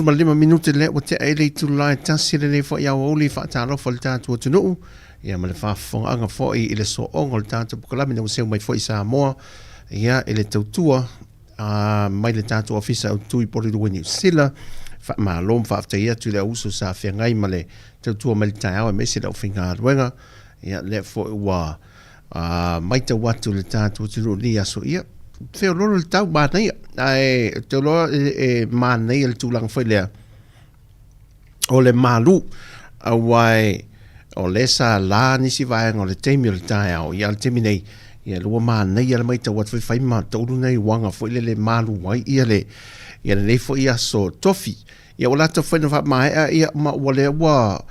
15 minute lea ua tea i le itula e 1 lenei foi aoauli. Faatalofa i le tatou atunuu, ia ma le faafofogaaga foi i le sooga o le tatou polokalame na ua seu mai foi i Samoa, ia i le tautua mai le tatou ofisa autu i Porirua i Niu Sila. Faamalo ma faafetai atu i le auuso sa feagai ma le tautua mai le taeao aemaise le aufaigaluega. Ia lea foi ua matau atu le tatou atunuu i lenei aso, ia feololo le tau manaia, ae ou te iloa e manaia le tulaga foi lea o le malu, aua o lea sa la nisi vaega o le taimi o le taeao, ia a o le taimi nei, ia lea ua manaia le matau atu foi fai ma taulu nai uaga foi lele e malu ai ia le ia lenei foi aso tofi. Ia ua lata foi ona faamaea ia ma ua lea ua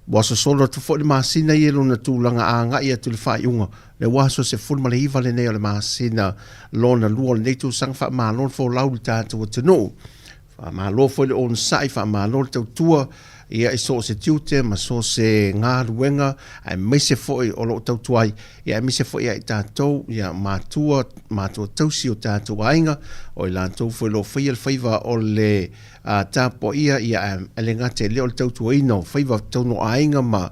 Ua sosolo atu foi le masina ia i lona tulaga agai atu i le faaiuga, lea ua aso 19 lenei o le masina lona lua o lenei tausaga. Faamalo le folau i le tatou atunuu. Faamalo foi le onosai, faamalo le tautua ia i so o se tiute ma so o se galuega aemaise foi o lo o tautua ai, ia aemaise foi ia i tatou ia matua, matua tausi o tatou aiga, o i latou foi o lo o faia le faiva o le a tapuaia ia ae le gata i lea o le tautuaina o faiva totonu o aiga ma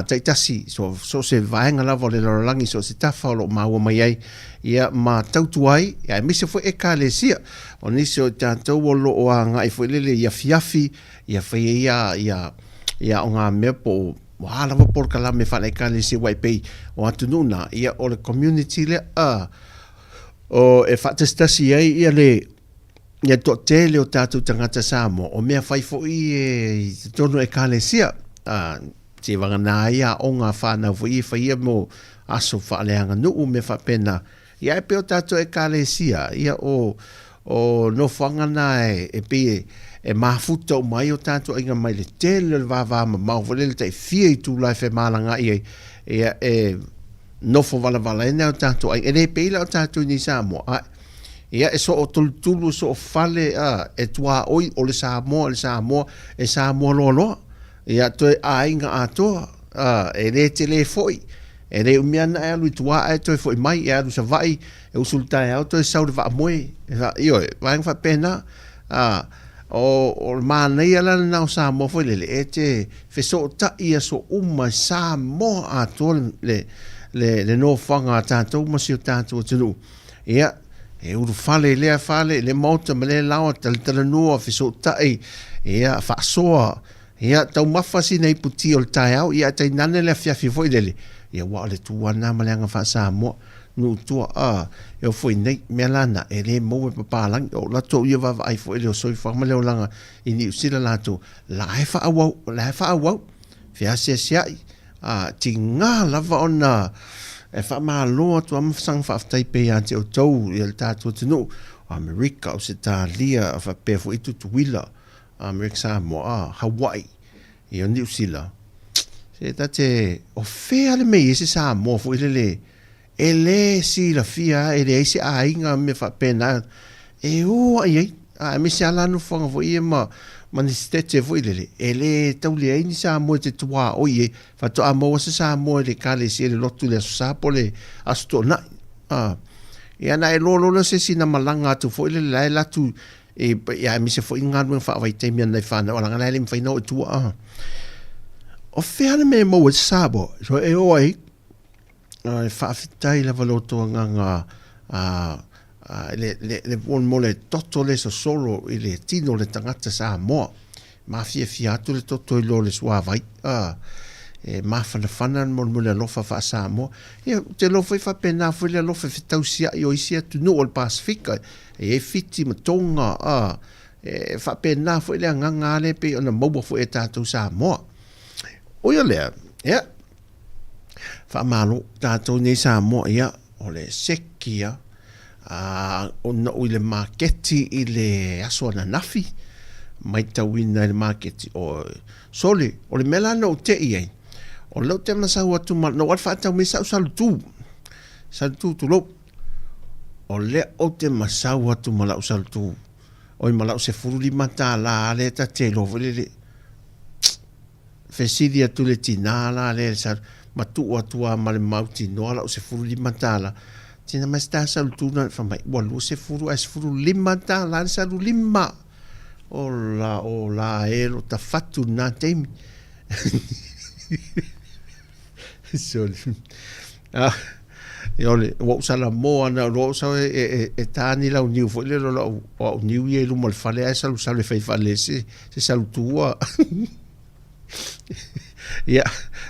taitasi so o se vaega lava o le lalolagi so o se tafa o lo o maua mai ai ia ma tautua ai ia aemaise foi Ekalesia. O nisi o i tatou o lo o agai foi lele i afiafi ia fai ai ia ia ia aogamea po o a lava polokalame faale-Ekalesia aua e pei o atunuu na ia o le community lea o e faatasitasi ai ia le Ia toatele o tatou tagata Samoa, o mea fai foi e i totonu o Ekalesia, a, seivagana ai aoga a whanau foi e faia mo aso faaleaganuu mea faapena. Ia ae pei o tatou Ekalesia, ia o, o nofoaga na e, e pei e, e mafuta uma ai o tatou aiga mai le tele o le vavamamao foi lele tai fia itula e femalagaai ai, ia e nofo valavala ai nai o tatou aiga. E le pei la o tatou i nei Samoa, ae Ia, e soo tulutulu, e soo fale, a, e tuaoi, o le Samoa, o le Samoa, e Samoa loaloa. Ia, toe aiga atoa, a, e le tele foi. E le umi ana e alu i tua ae toe foi mai, e alu i Savaii, e usu i le taeao toe sau i le vaamoe. Ioe, vaega faapena. A, o, o le manaia la lena o Samoa foi lele, e te fesootai i aso uma e Samoa atoa le, le, le, le nofoaga a tatou ma si o tatou atunuu. Ia, e ulufale i lea fale, i lea maota ma lea laoa, talatalanoa, fesootai, ia, faasoa, ia, taumafa sina iputi o le taeao, ia, ae tainane le afiafi foi lele, ia, aua o le tu lava lena ma le aga faa-Samoa, nuu tua, a, e oo foi nei, mea la na, e le maua e papalagi, o latou ia vaavaai foi i le soifuaga ma le olaga i Niu Sila latou, la e faaauau, la e faaauau, feasiasiai, Ā, tiga lava ona e faamalo atu lava ma saga faafetai pea ia te outou i le tatou atunuu, o Amerika, Ausetalia, faapea foi Tutuila, Amerika Samoa, ā, Hawaii, ia Niu Sila. Se ta te, o fea le mea i ai se Samoa foi lele E le silafia e leai se aiga mea faapena e o ai ai, a aemaise lava la nofoaga foi ia ma ma ni sitete foi lele, e le tau leai ni Samoa e te tuaoi i ai, faatoa maua se Samoa i le ekalesia i le lotu i le Aso Sa po o le Aso Toonai. A, ia ona e iloa loa lea o se isi na malaga atu foi lele la e alu atu i, ia aemaise foi galuega faavaitaimi a nai fanau, leaga la e le mafai ona oo i tua. A, o fea le mea e maua ai se Samoa? So e o ai E faafetai lava lo outou agaga le, le, le, mo le toto le sosolo i le tino o le tagata Samoa. Mafiafia atu le toto i lo le suavai. E mafanafana mo le alofa faa-Samoa. Ia, ou te iloa foi faapena foi le alofa e fetausiai o isi atunuu o le Pasefika. E i ai Fiti ma Tonga, e faapena foi le agaga lea e pei ona maua foi e tatou Samoa. Ui o lea, ia, Faamalo tatou nei Samoa, ia, o le seki ia, a, ona ou i le maketi i le aso ananafi, maitauina i le maketi, o, sole, o le mea la na ou tei ai, o lea ou te masau atu ma, na ou alu faatau mai sau salutu, salutu tulou, o lea ou te masau atu ma lau salutu, oi ma lau $15 lea ta te iloa foi lele, Fesili atu le tinā la lea i le salu, ma tuu atu lava ma le mautinoa lau $15. Tina mai se ta salu tuna, fai mai, ua 20 ae $15 le salu lima. Ola, ola e lo ta fatu na taimi. Sole. Ah, e ole, ua ou salamo ana, ua ou sau e, e, e, e tā ni lau niu foi le lo au, o au niu ia i luma o le fale ae salusalu e fai faale se, se salutua. Ia,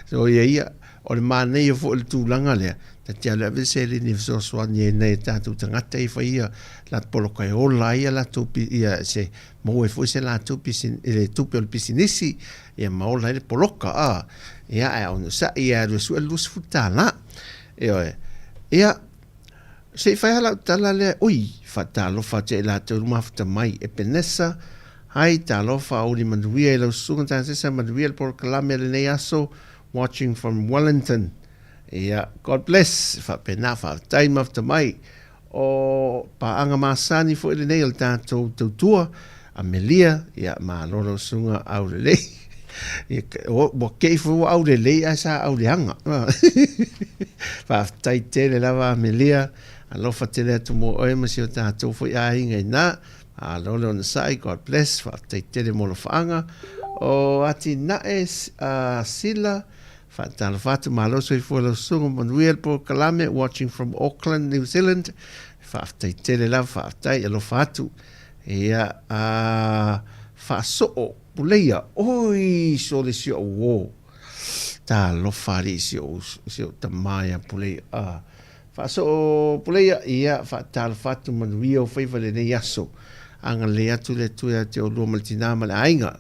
so ia ia, o le manaia foi o le tulaga lea, ta te alu e ave le seleni e fesoasoani ai nai o tatou tagata ia e fai ia latou poloka e ola ai a latou ia se maua ai foi se latou i le tupe o le pisinisi ia ma ola ai le poloka a. Ia ae onosai e alu e sue le $20. Ioe. Ia, se i fai lava lau tala lea, ui, faatalofa atu ia i latou ua mafuta mai. Epenesa, Hai, talofa, auli manuia i lau susuga Tansesa, manuia le polokalame o lenei aso, watching from Wellington. Ia, God bless, faapena, faafetai mafuta mai. O paaga masani foi lenei o le tatou tautua, Amelia, ia, malo lau susuga aulelei. Ia, ua kei foi ua aulelei ae sa auleaga. Faafetai tele lava Amelia, alofa tele atu mo oe ma si o tatou foi aiga i ina. Malo le onosai, God bless, faafetai tele mo alofaaga. O Atinae uh, Sila, faatalofa atu, malo soifua lau susuga, manuia le polokalame, watching from Auckland, New Zealand. Faafetai tele lava, faafetai, alofa atu. Ia, uh, faasoo, puleia, oi, sole si ou uō. Talofa alii si ou, si ou tamā ia puleia. Uh, Faasoo Puleia, ia, faatalofa atu manuia ou faiva i lenei aso. Agalelei atu le Atua ia te oulua ma le tinā ma le aiga.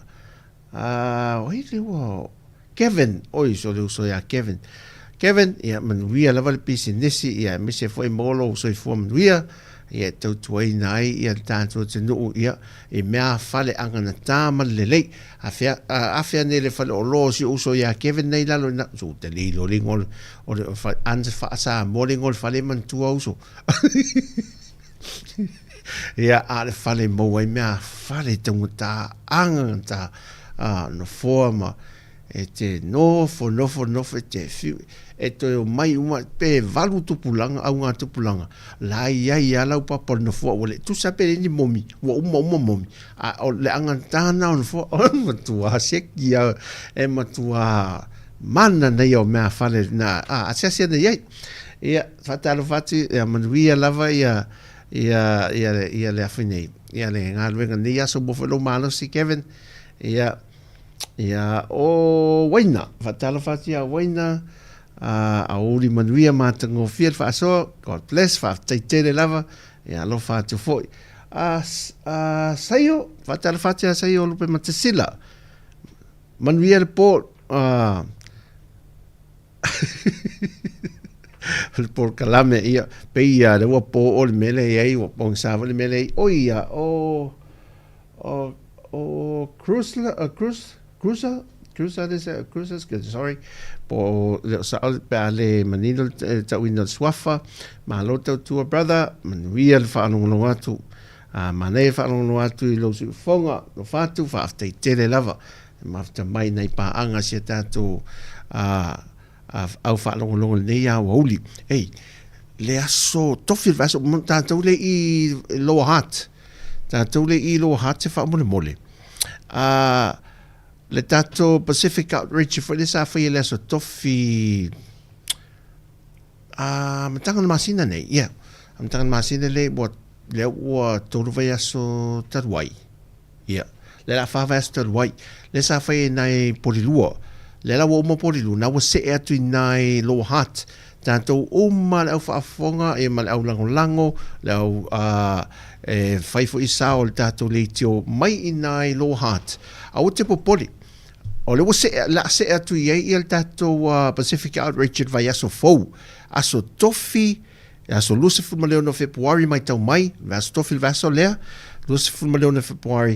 Ah, o ai le ua Kevin, oi, so le uso ia Kevin. Kevin, ia, manuia lava le pisinisi, ia, aemaise foi maua lou soifua manuia, ia, e tautuaina ai, ia, le tatou atunuu, ia, i mea fale aganatā ma le lelei. Afea, afea nei le fale oloa o si ou uso ia Kevin nei lalo ina, so te le iloa le igoa o le, o le faa-Samoa le igoa o le fale manatua uso. Ia, a le fale maua ai mea fale taugata, agagata, a, nofoa ma, e te nofo, nofo, nofo, e te whiu, e toe omai uma, pe valu tupulaga, au ngā tupulaga, la i ai a lau papa o le nofoa, ua le tusa pe le ni momi, ua uma uma momi, a o le agagata na o nofoa, o le matua seki a, e matua mana nei o mea fale na, a, asiasi ana i ai. Ia, faatalofa atu, ia manuia lava ia, ia, ia, ia le afi nei, ia le galuega nei aso mo foi lou malosi, Kevin, ia, Ia, o Waina, faatalofa atu ia Waina, a aoauli manuia matagofie le faasoa, God bless, faafetai tele lava, ia alofa atu foi. A, a Saio, faatalofa atu ia Saio Lupe Matasila, manuia le po, a, o le polokalame, ia, pei ia, le ua po o le mele i ai, ua pogisa foi le mele i, oi ia, o, O, o Cruz, Cruz, Cruiser, Cruiser, Cruiser, sorry, po o le o sao pe a le manino le tauina o le suafa, malo tautua brother, manuia le faalogologo atu, a manaia le faalogologo atu i lou siufofoga, alofa atu, faafetai tele lava, e mafuta mai nai paaga si a tatou a, au faalogologo i lenei aoauli. Ei, le aso tofi le vaiaso, tatou le i Lower Hutt, tatou le i Lower Hutt se faamolemole. A, le tatou Pacific Outreach foi le sa faia le aso tofi a amataga o le masina nei, ia, amataga o le masina lea ua, lea ua tolu vaiaso talu ai. Ia, lea la fa vaiaso talu ai, lea sa fai ai nai Polilua. Lea la ua uma Polilua, na ua see atu i nai Lower Hutt. Tatou uma le au faafofoga ia ma le au lagolago, le au uh, e fai foi sao o le tatou leitio mai i nai Lower Hutt. Aua te popole. O le ua see, la see atu i ai ia le tatou uh, Pacific Outreach i le vaiaso fou. Aso tofi, E aso 26 Fepuari matau mai, le aso tofi le vaiaso lea, 26 Fepuari,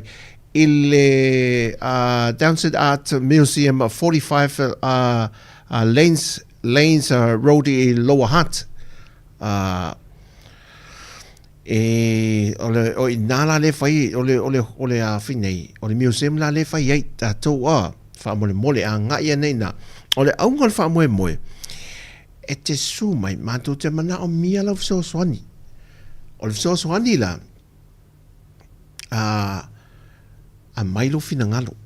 i le uh, Downset Art Museum 45 uh, uh, Lanes, Lanes uh, Road i Lower Hutt. Uh, e, o le, o i nā la le whai, o le, o le, o le a nei, o le museum la le whai ai, tātou a, whaamolemole, a ngai anei nā. O le aunga o le whaamoemoe, E te sū mai, mātou te manaomia lau fesoasoani. O le fesoasoani la, a, Aumai lou finagalo.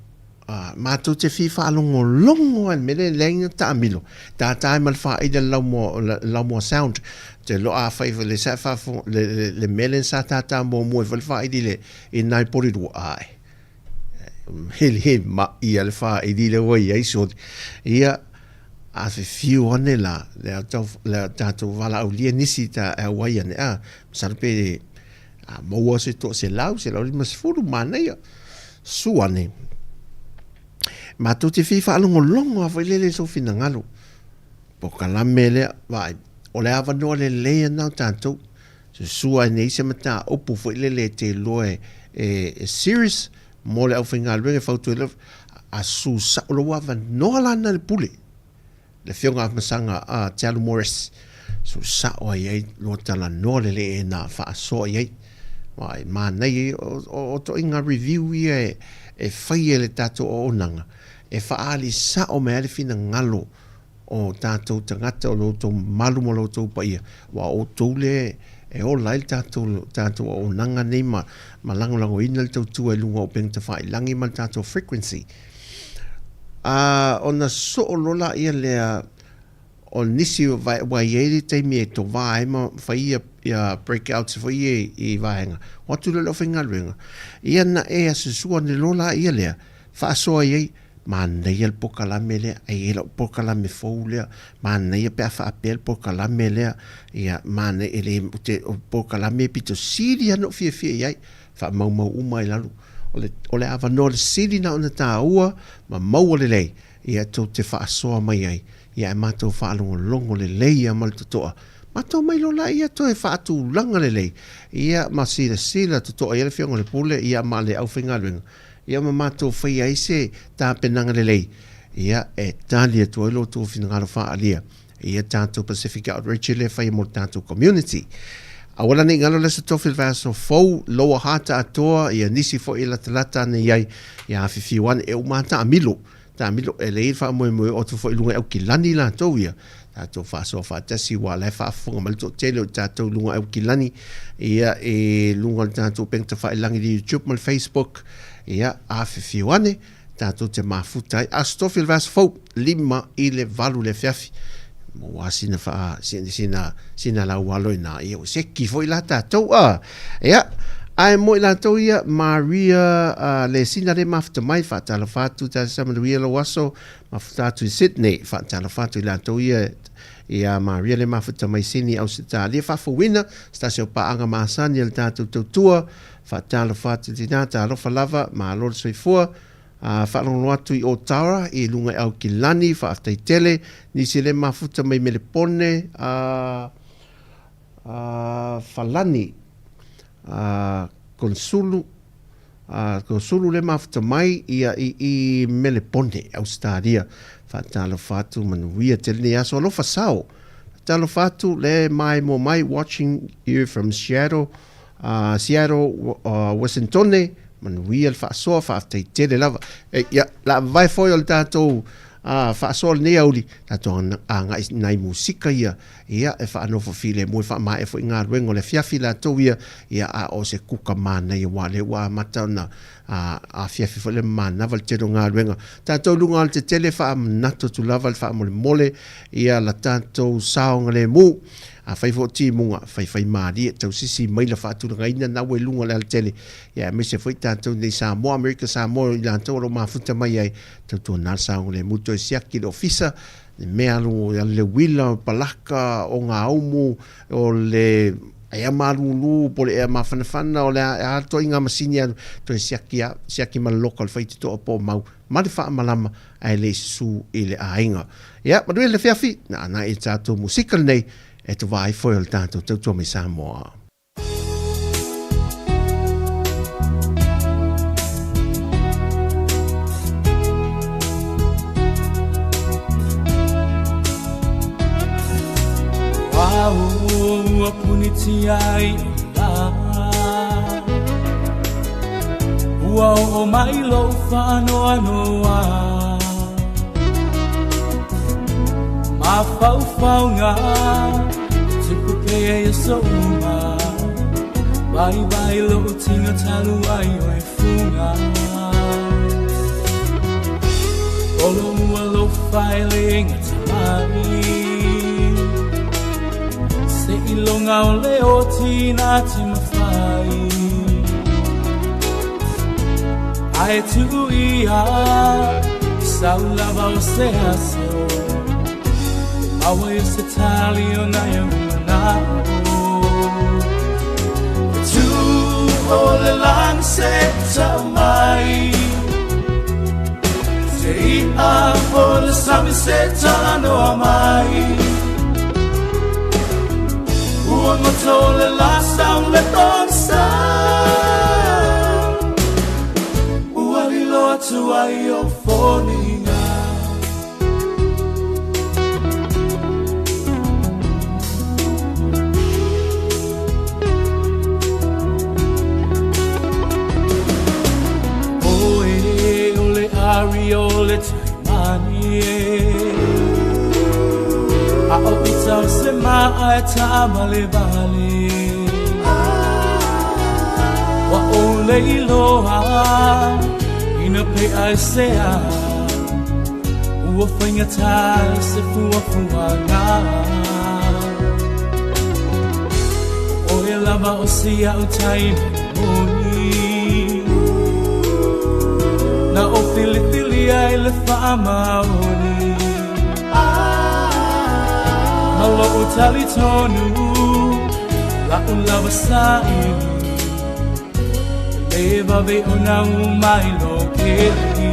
Ā, mātou te fia faalogologo ai i le mea lea e leai ni taamilo, tātā ai ma le faaili a le laumua, le laumua sound. Te iloa afai foi le sa faafofoga, le, le, le mea lea sa tātā muamua ai foi le faaili i le, i nai Porirua, āe, e le ma'i lava le faaili lea ua i ai soli. Ia, afifio ane la, le tau, le tatou valaaulia nisi ta e auai ane, a, masalo pe a maua se 100, 150, manaia. Susu ane. Matou te fia faalogologo lava foi lele i sou finagalo. Polokalame lea, vaai, o le avanoa lelei lena o tatou. Susu ane ai se mataupu foi lele e te iloa e, e, e serious mo le aufaigaluega e fautua i lau, a susu sao lou avanoa la lena i le pule. Le Afioga Afamasaga a Te Alu Morris, su sao ai ai lua talanoa lelei e na faasoa i ai. Wai, manaia ia o, o, o toʻiga review ia e, e fai e le tatou auaunaga, e faaali sao mai ai le finagalo o tatou tagata o lo outou mamalu ma lo outou paia, aua o outou lea e ola ai le tatou, tatou auaunaga nei ma, ma lagolagoina le tautua i luga o upega tafailagi ma le tatou frequency. Ā, ona soo loa laia lea o nisi o vae, ua i ai le taimi e tovā ai ma fai ia, ia breakouts foi ia i vaega, o atu loa i le aufaigaluega, ia naʻe asusu ane loa laia lea, faasoa i ai, manaia le polokalame lea, e i ai lau polokalame fou lea, manaia pe a faapea le polokalame lea, ia manaia, e le, ou te, o polokalame e pito sili lava ona ou fiafia i ai. Faamaumau uma i lalo. O le, o le avanoa le sili na ona tāua ma maua lelei, ia tou te faasoa mai ai, ia ae matou faalogologo lelei ia ma le totoa. Matou mai loa laia toe faatulaga lelei, ia ma silasila totoa i ai le Afioga i le Pule, ia ma le aufaigaluega, ia ma matou faia ai se tapenaga lelei, ia e tali atu ai lo outou finagalo faaalia. Ia tatou Pacific Outreach lea e faia mo le tatou community. Aua la ne i galo le Aso Tofi le vaiaso fou, Lower Hutt atoa, ia nisi foi e latalata ane i ai, ia afifio ane, e uma lava taamilo, taamilo, e lelei le faamoemoe oo atu foi i luga i Aukilani latou ia, tatou faasoa faatasi aua o la e faafofoga mai le toatele o tatou i luga i Aukilani, ia i luga o le tatou upega tafailagi i le YouTube ma le Facebook, ia afifio ane, tatou te mafuta ai. Aso Tofi o le vaiaso fou, 5 i le 8 i le afiafi. Maua sina faa, sina, sina, sina laualo i nā, ia ua seki foi la tatou, a. Ia, ae mo i latou ia, Maria, uh, le sina le mafuta mai, faatalofa atu, tā sa manuia lou aso, mafuta atu i Sydney, faatalofa atu i latou ia, ia Maria le mafuta mai Sydney, Ausetalia, faafouina, se tasi o paaga masani a le tatou tautua, Faatalofa atu tina, talofa lava, malo le soifua. A faalogologo atu i Otara i luga i Aukilani, faafetai tele. Nisi le mafuta mai Melepone, a, a, Falani, a, Konsulu, a, Konsulu le mafuta mai ia i, i Melepone, Ausetalia. Faatalofa atu, manuia tele nei aso. Alofa sao. Faatalofa atu le maimoa mai, watching you from Seattle. A Seattle, Washingtone, manuia le faasoa, faafetai tele lava. E, ia, la vae foi o le tatou faasoa lenei auli, tatou agai nai musika ia, ia, e faanofo filemu e faamaea foi galuega o le afiafi latou ia, ia, a o se kuka manaia aua o lea ua amata ona afiafi foi le manava le tele o galuega. Tatou i luga o le tetele faamanatu atu lava le faamolemole ia la tatou saogalemu. Afai foi o timuga, faifaimalie, tausisi maila faatulagaina na ua i luga o le alatele, ia aemaise foi tatou nei Samoa, Amerika Samoa i latou o lo o mafuta mai ai, tautuana le saogalemu, toe siaki le ofisa, le mea alu le uila, o palaka, o gaumu, o le ea malūlū, po o le ea mafanafana, o le a itoaiga masini alu, toe siaki lava, siaki ma le loka o le faitotoa po o mau, ma le faamalama, ae le i susu i le aiga. Ia, manuia le afiafi, na ana i tatou musika lenei, e tovā ai foe o le tatou tautua mai Samoa. Ua punitia i la Ua oo mai lou faanoanoa Mafaufauga Tupu pea ia soʻu Vaivai lou tiga talu ai oe fuga. O lou alofa e le gata mai Seiloga o le oti na te mafai Ae tuu ia Sau lava o se aso E maua ai se tali o nai ou manao E tu o le lagi se tau mai Se i'a o le sami se talanoa mai Ua goto le la sau le pogisa Ua lilo atu ai ou foliga Oe o le ari o le taimani e A o ita o se ma'a e taavalevale Ua ou le iloa ina pe'a e se a Ua faigata i se fuafuaga O oe lava o si a'u taimani moni Na ou filifilia i le faamaoni Ma lo'u talitonu la'u lava saili E le vave ona uma i lou keli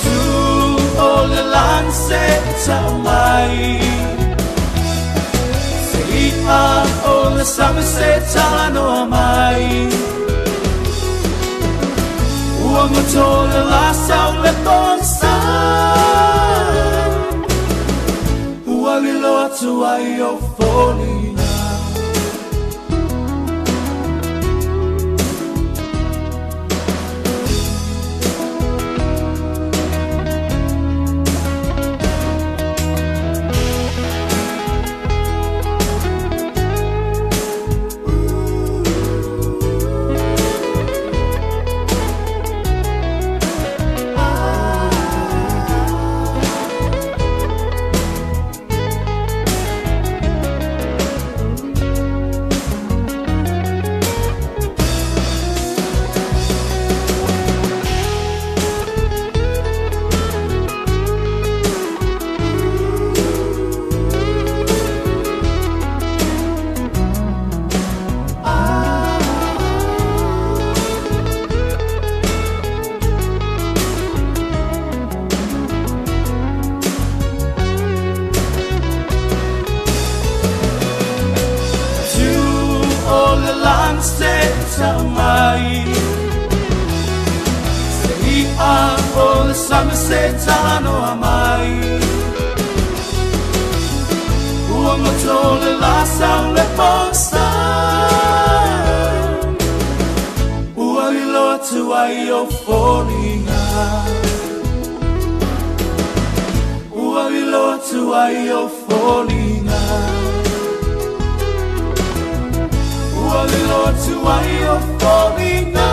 Tu o le lagi se tau mai Se i'a o le sami se talanoa mai Ua goto le la sau le pogisa Ua lilo atu ai ou foliga Tu o le lagi se tau mai Se i'a o le sami se talanoa mai Ua goto le la sau le pogisa Ua lilo atu ai ou foliga Ua lilo atu ai ou foliga Ua lilo atu ai ou foliga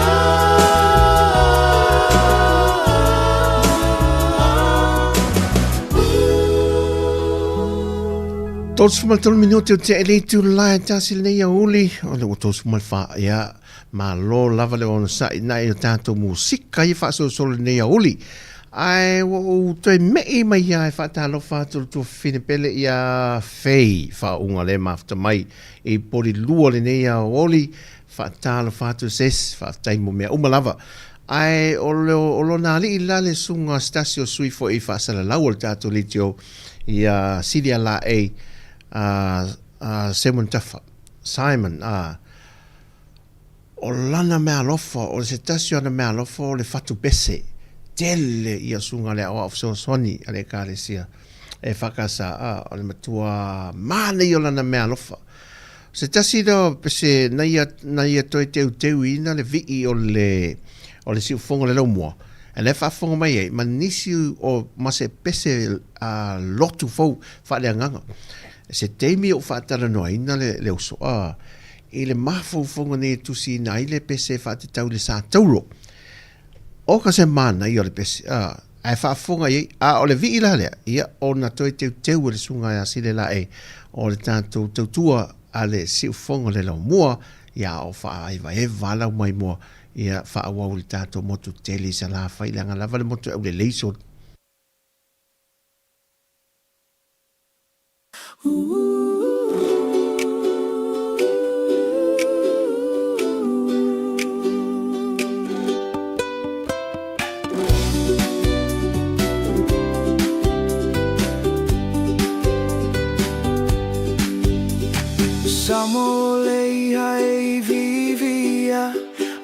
33 minute o te ele itu la e tasi lenei aouli o le ua 34 ia malo lava le onosai nai o tatou musika ia faasolosolo lenei aouli Ae ua ou toe me'i mai ia e faatalofa atu le tuafafine pele ia Fei faauuga le mafuta mai i Polilua lenei aoauli faatalofa atu sis faafetai mo mea uma lava ae o le o lona alii la le susuga se tasi o sui foi faasalalau o le tatou leitio ia Silia Laei a a Simon Tafa Simon a O lana meaalofa, o se tasi o ana meaalofa o le fatu pese tele ia susuga le aoao fesoasoani a le Ekalesia EFKS, a, o le matua manaia o lana meaalofa. O se tasi lea o pese na ia, na ia toe teuteuina le vii o le, o le siufofoga o le laumua, e la e faafofoga mai ai ma nisi o, ma se pese a, lotu fou faaleagaga. Se taimi ou faatalanoaina le, le uso, a, I le mafaufauga nei e tusiina ai le pese e faatatau i le sa tauro. Oka se manaia o le pese, a, ae faafofoga i ai, a o le vii la lea, ia, ona toe teuteu e le susuga ia Sile Lae o le tatou tautua a le siufofoga o le laumua, ia, a o faaevaeva lava lau maimoa, ia, faaauau i le tatou motu tele i Salafai, leaga lava le motu e aulelei so. Samo le iha e iviivia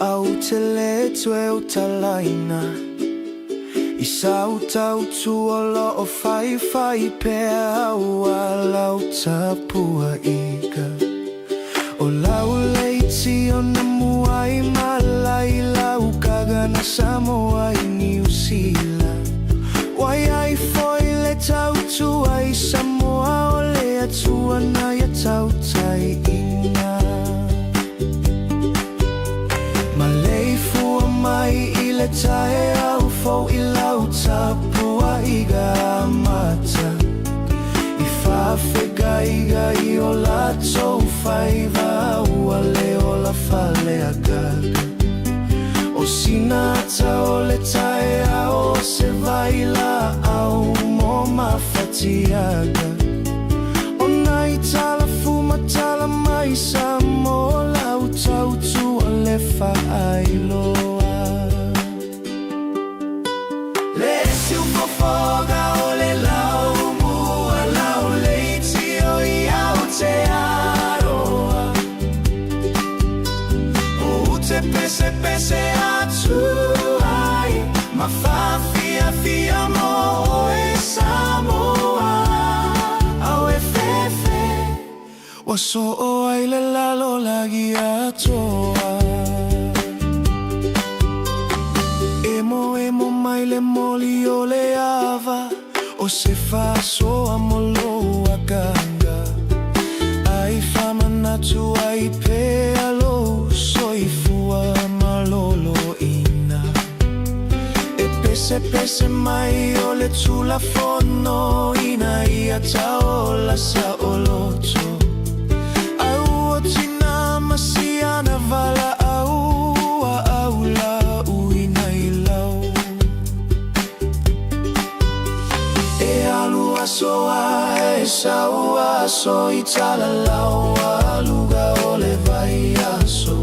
Au te le toe o talaina I sau tautua lo o faifai pea Aua lau tapuaiga O lau leiti o na muai malai lau kaga na Samoa i Niu Sila Wai ai foi le tautua i Samoa o le Atua na ia tautai ina Maleifua mai i le taeao fou i lau tapuaiga amata I faafegaiga i o latou faiva ua le ola faleagaga O sina ata o le taeao o se vailaau mo mafatiaga O nai tala fuma tala mai Samoa lau tautua le faailoa. Le siufofoga o le laumua lau leiti o i Aotearoa Ou te pesepese atu ai ma faafiafia mo oe Samoa Au e fefe Ua soo ai le lalolagi atoa Emoemo mai le moli o le ava O se faasoa mo lou agaga Ai faamanatu ai pea lou soifua maloloina E pesepese mai o le Tulafono ina ia taola saoloto A ua tina ma siana valaau a au lauina i lau E alu aso a e sau aso i talalau aluga o le vaiaso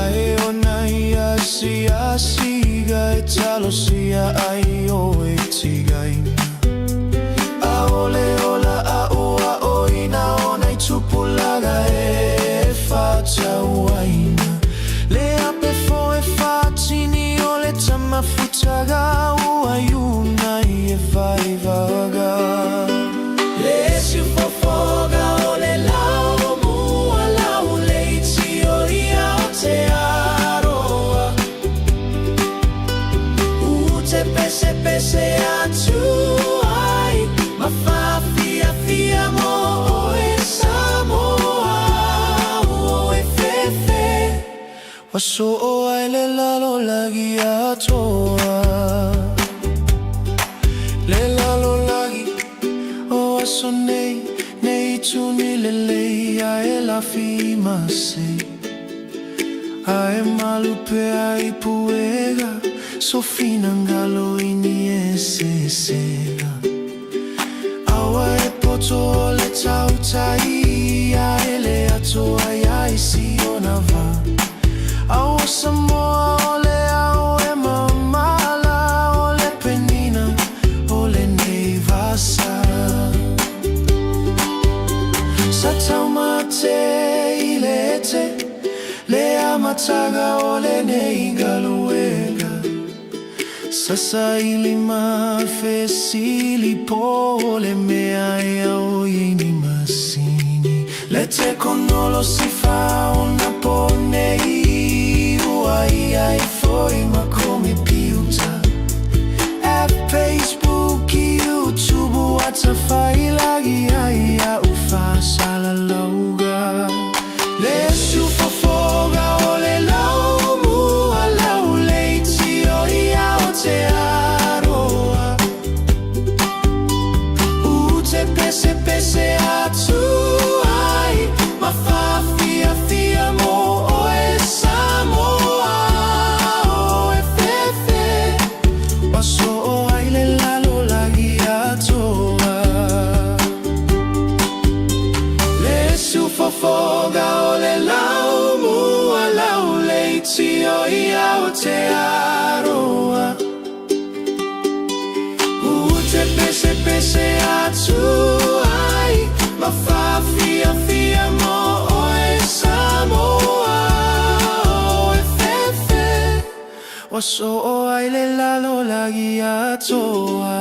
Ae ona ia asiasiga e talosia ai oe tigaina Aole ola a'u a'oina ona i tupulaga e faatauaina Le ape fo e faatini o le tamafutaga ua iuna i e vaivaga Le siufofoga o le laumua lau leiti o i Aotearoa U te pesepese atu ai ma faafiafia mo oe Samoa O e fefe Ua soo ai le lalolagi atoa Le lalolagi o aso nei Nei tuni lelei ae lafi mase Ae malu pea i puega Sofina ngalo i ni esesega Aua e poto o le tautai Ae le atoa ia i siona va Aua Samoa o le ao e mamala O le penina o lenei vasa Sa taumate i le ete Le amataga o lenei galuega Sa saili ma fesili po o le mea e ao i ni masini Le tekonolosi faaonaponei Ua ia i foi ma komepiuta App Facebook YouTube WhatsApp failagi ai a'u faasalalauga Le siufofoga o le laumua lau leiti o i. te pesepese atu ai ma whaafiafia mo oe Samoa o e fefe Ua soo ai le lalolagi atoa Le sufofoga o le laumua lauleiti o i Aotearoa Ua te pesepese atu ai ma whaafiafia mo oe Samoa o e fefe Ua soo ai le lalolagi atoa.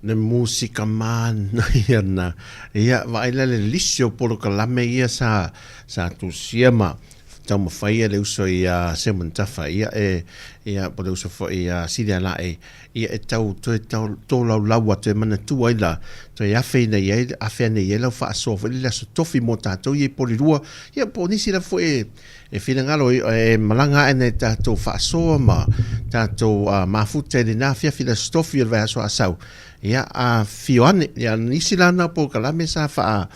Le musika manaia na. Ia, vaai la le lisi o polokalame ia sa, sa tusia ma taumafai ia le uso ia Simon Tafa, ia e, ia po le uso foi ia Silia Lae, ia e tau toe tolaulau atu e manatua ai la, toe afe ina i ai, afe ane i ai lau faasoa foi le aso tofi mo tatou ia i Porirua, ia po o nisi lava foi e, E finagalo e malaga ae nai tatou faasoa ma tatou mafuta i lena afiafi le Aso Tofi o le vaiaso a sau. Ia, afifio ane. Ia, nisi la na polokalame sa faa,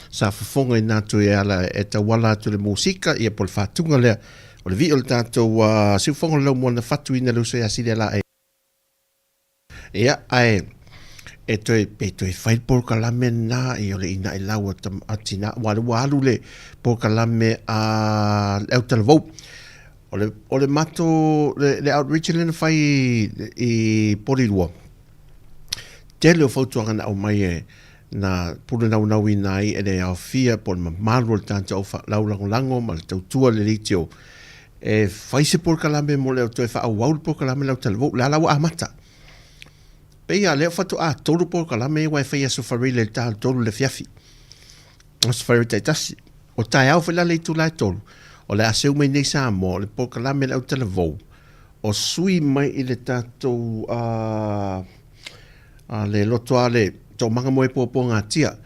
sa fofogaina atu e ala, e tauala atu i le musika, ia po o le faatuga lea o le vii o le tatou siufofoga o le laumua na fatuina e le uso ia Silia Laei. Ia, ae e toe, pe toe fai le polokalame lena, ia o le inaʻi lau a, a tina, aua o lea ua alu le polokalame a le autalavou. O le, o le matou, le, le outreach lea na fai i, i Porirua, tele o fautuaga na aumai e, na pulenaunauina ai e le aofia po o le mamalu o le tatou au laulagolago ma le tautua i le leitio e fai se polokalame mo le toe faaauau le polokalame lau talavou, la la ua amata. Pei a lea faatoa tolu polokalame ia ua e fai Aso Faraile i le ta 3 i le afiafi. Aso Faraile taitasi. O taeao foi la le itula e 3, o le a seu mai nei Samoa, o le polokalame le au talavou, o sui mai i le tatou a, a le loto a le toomaga mo e puapuagatia,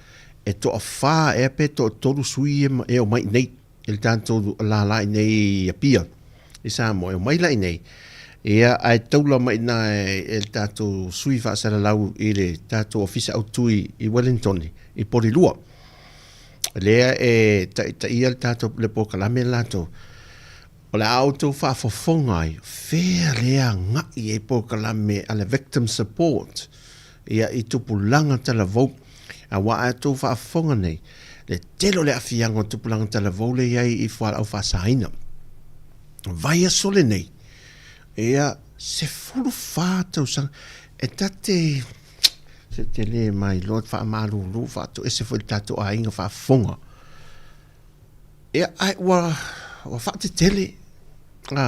e toafa ea pe toatolu sui e omai i nei. I le tatou lala i nei i Apia i Samoa e omai la i nei ia ae taula mai ina e le tatou sui faasalalau i le tatou ofisa autu i Wellington i Porirua lea e taitaia le tatou le polokalame le latou o le a outou faafofoga ai fea lea agai ai polokalame a le victim support ia i tupulaga talavou. Aua a outou faafofoga nei, le tele o le aafiaga o tupulaga talavou lea i ai i fualaau faasaina. Vaiaso lenei, ia, 14 tausaga, e ta te, se te le mailoa, faamalulu, faatoese foi i le tatou aiga faafofoga. Ia, ae ua, ua faatetele, a,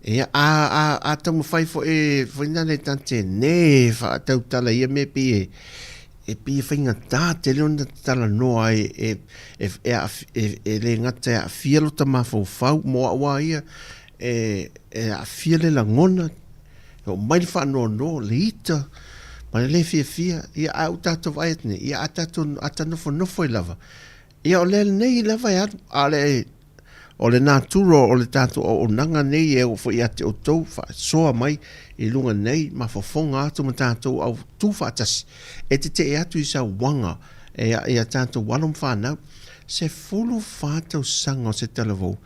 ia, a, a, a taumafai foi, foi nale ta te nē faatautala ia mea pei e, e pei e faigata tele ona talanoa ai, e, e, e, e, e le gata e aafia lota mafaufau mo au lava ia, e, e aafia le lagona, e oo mai le faanoanoa, le ita, ma le le fiafia, ia, ae ua tatou vaai atu nei, ia, a tatou, a ta nofonofo ai lava, Ia o lea nei lava e alu, a o le, o le natura o le tatou auaunaga nei e oo foi ia te outou, faasoa mai i luga nei, mafofoga atu ma tatou au tu faatasi, e tetee atu i sauaga e i a tatou alo ma fanau, 14 tausaga o se talavou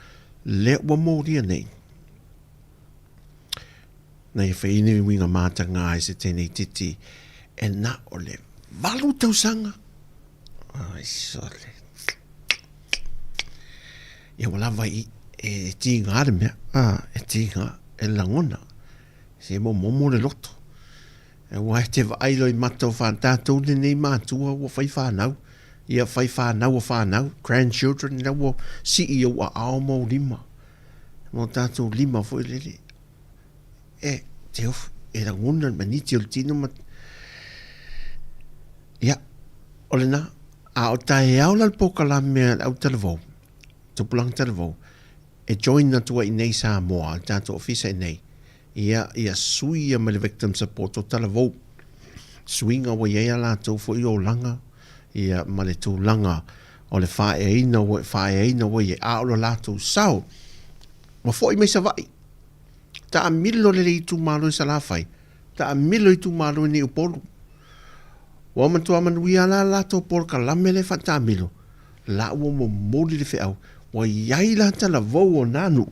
lea ua molia nei. Na ia whai ni uiga mātanga ai se tēnei titi, e na o le 8 tausaga. Ai sole. Ia ua lava i e tīngā le mea, a, e tīngā, e lagona. Se momomo le loto. E ua e te vaai loa i mata o whā, tātou lenei mātua ua whai whānau. Ia whai whānau o whānau, grandchildren, ina ua sii o ua ao mau lima. Mō tātou lima foi lele. E, te ofu, e rangona le maniti o le tino ma... Ia, o lena, a o taeao la le polokalame a le au talavou, tupulaga talavou, e join atu ai i nei Samoa, le tatou ofisa i nei, ia, ia sui ia mai le victim support o talavou, suiga ua i ai a latou foi olaga, ia, ma le tulaga o le faaeaina ua, faaeaina ua i ai, a o lo latou sao, ua foi mai Savaii. Taamilo lelei itumalo i Salafai, taamilo itumalo i Niupolu. Ua matua manuia la latou polokalame lea faataamilo, la ua momoli le feau, ua i ai la talavou o na nuu,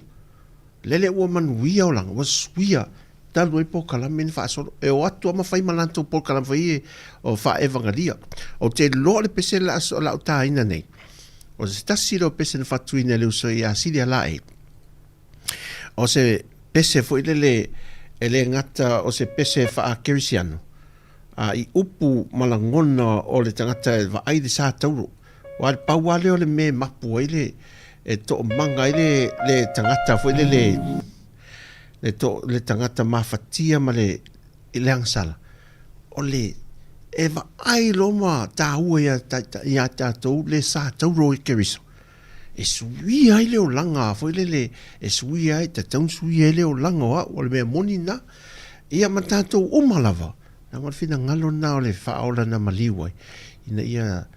lele ua manuia olaga, ua suia talu ai polokalame na faasolo. E o atu lava ma fai ma latou polokalame foi ia o faaevagalia. Ou te iloa o le pese la a ou taina nei, o se tasi lea o pese na faatuina e le uso ia Silia Laei, O se pese foi lele e le gata o se pese faa-kerisiano, a i upu ma lagona o le tagata e vaai le sa tauro. Aua le pau lava lea o le mea e mapu ai le, e toomaga ai le, le tagata foi lele, le, to, le tagata mafatia ma le, le agasala, o le e vaai loa ma taua ia, ia tatou le sa tauro i Keriso. E suia ai le olaga foi lele, e suia ai, tatau ona suia ai le olaga o au, o le mea moni lena. Ia ma tatou uma lava, leaga o le finagalo lena o le faaola na maliu ai, ina ia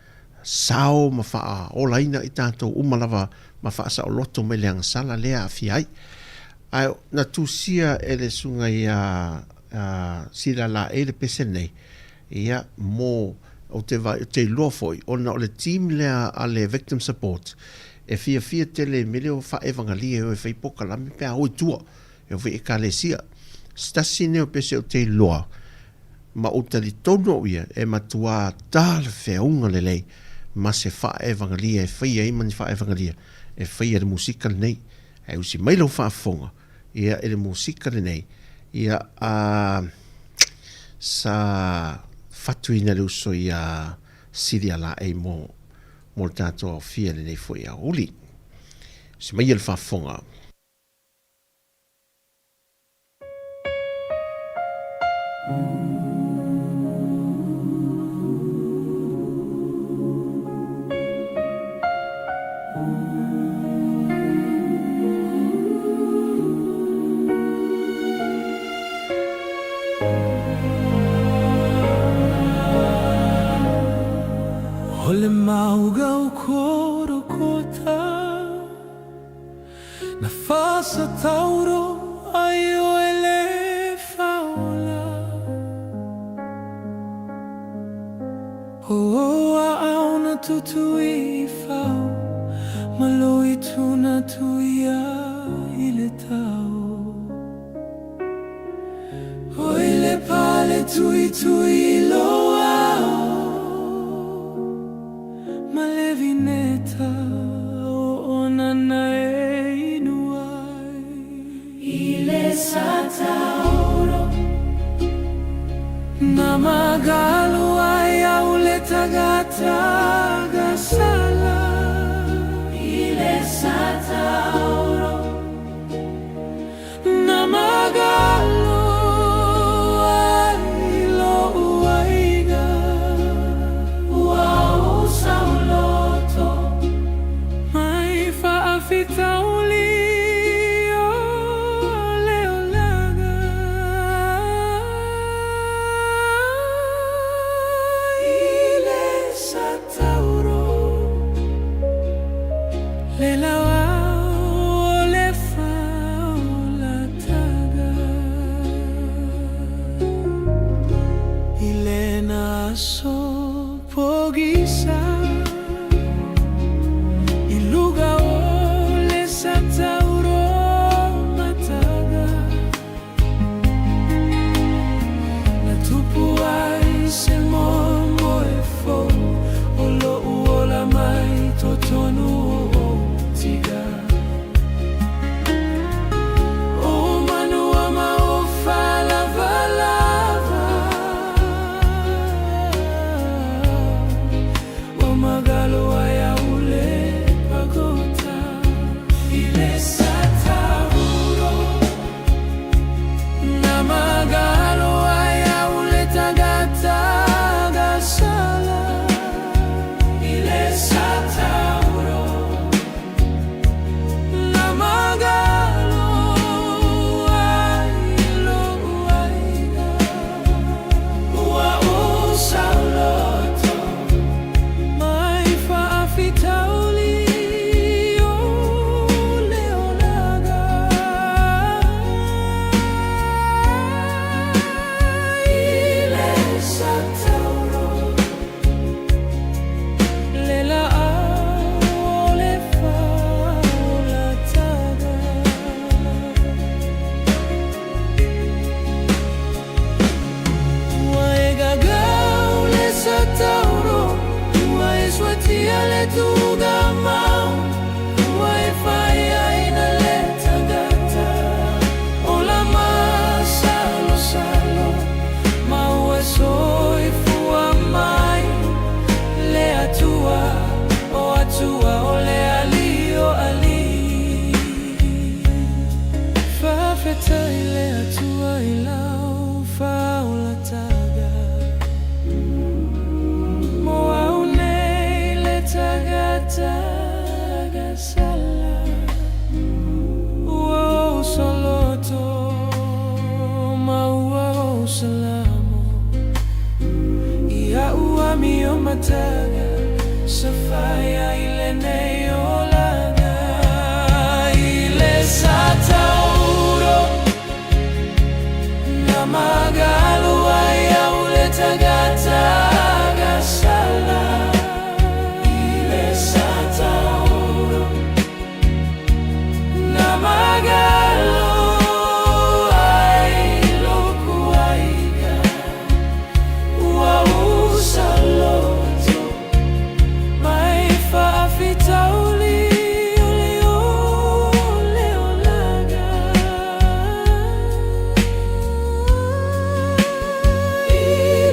sao ma faaolaina i tatou uma lava ma faasaoloto mai le agasala lea e aafia ai. Ae na tusia e le susuga ia Sila Laei le pese lenei, Ia, mo, ou te vaai, ou te iloa foi, ona o le team lea a le Victim Support, e fiafia tele i mea lea o faaevagalia e o e fai polokalame pe a o i tua, e o foi i ekalesia. Se tasi lenei o pese ou te iloa, ma ou talitonu au ia, e matua talafeauga lelei ma se faaevagalia e faia ai ma ni faaevagalia e faia i le musika lenei. Ae usi mai lau faafofoga, ia i le musika lenei, ia a sa fatuina le uso ia Silia Laei mo mo le tatou aofia i lenei foi aoauli. Usi mai ia le faafofoga. O le mauga o Korokota Na fasa tauro ai o ele faola O a auna tutui i fau Ma loi tuna tuia i le tau O i le pale tuitui i lo ao Ma le vineta o ona na e inu ai. I le satauro. Na magalu ai au le tagata gasala. I le satauro. Na magalo ai lo'u aiga. Ua usa o loto. Mai faafitauli o le olaga. I le satauro. le tuugamau ua e fai ai na le tagata ola masalosalo ma ua soifua mai le Atua o Atua o le Alii o Alii. Faafetai le Atua i lau faaolataga mo au nei le tagata agasala ua ou soloto ma ua ou salamo i a'u amio mataga sa faia i lenei olaga i le satauro na magalu ai au le tagata agasala i le satauro na magalu ai loku aiga ua ou saloto mai faafitauli o le o le olaga i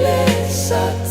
le satauro.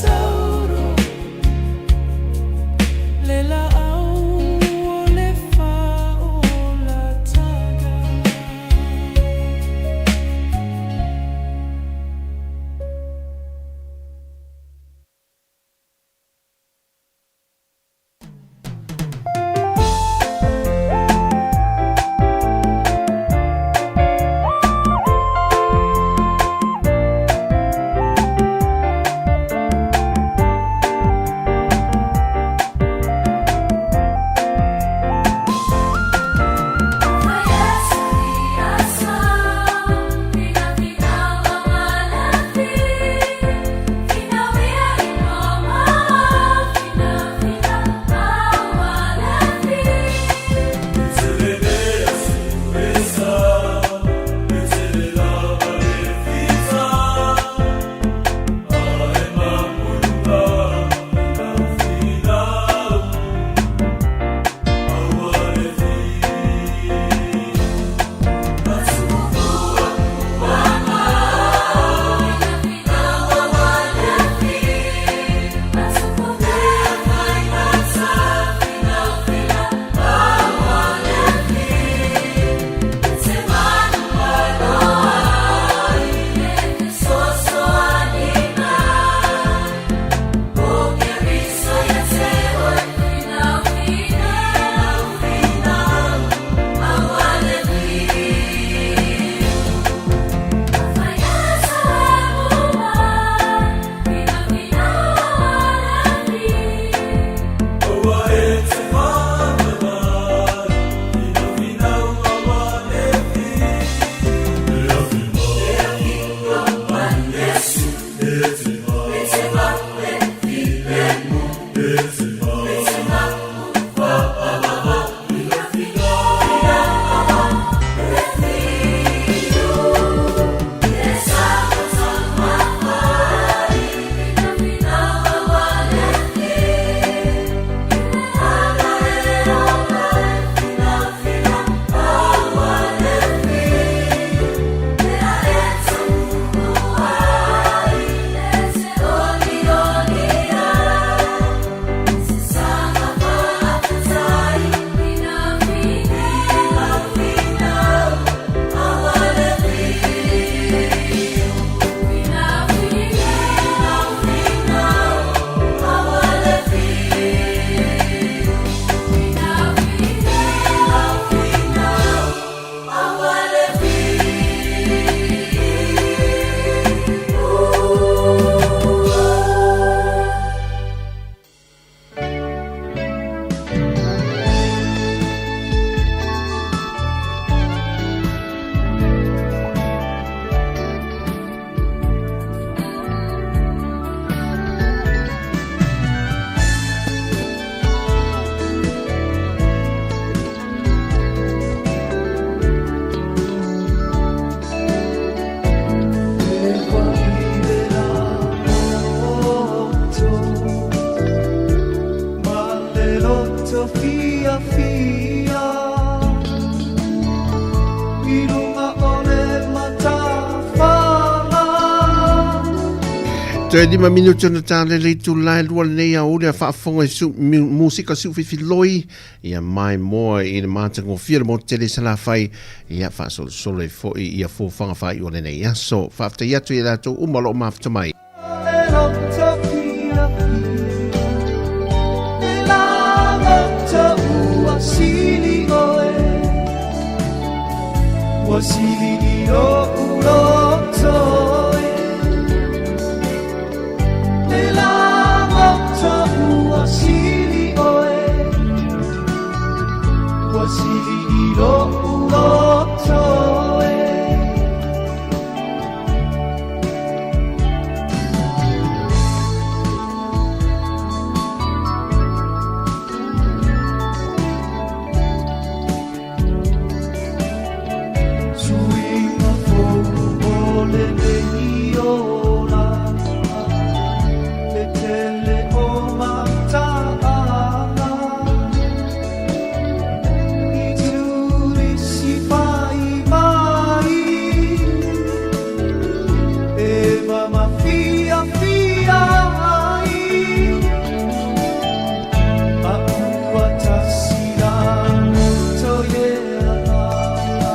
Toe 5 minuti ona ta le itula e 2 lenei aoauli a faafofoga i su, musika siufifiloi ia maimoa i le matagofie o le motu tele i Salafai ia faasolosolo ai foi ia fuafuaga faaiu o lenei aso. Faafetai atu i latou uma o lo o mafuta mai. Ua sili i lou loto e Le lagoto ua sili oe Ua sili i lou loto e Suiga fou o lenei ola Le tele o mataaga I turisi fai mai E mamafiafia ai A ua tasi la loto i le agaga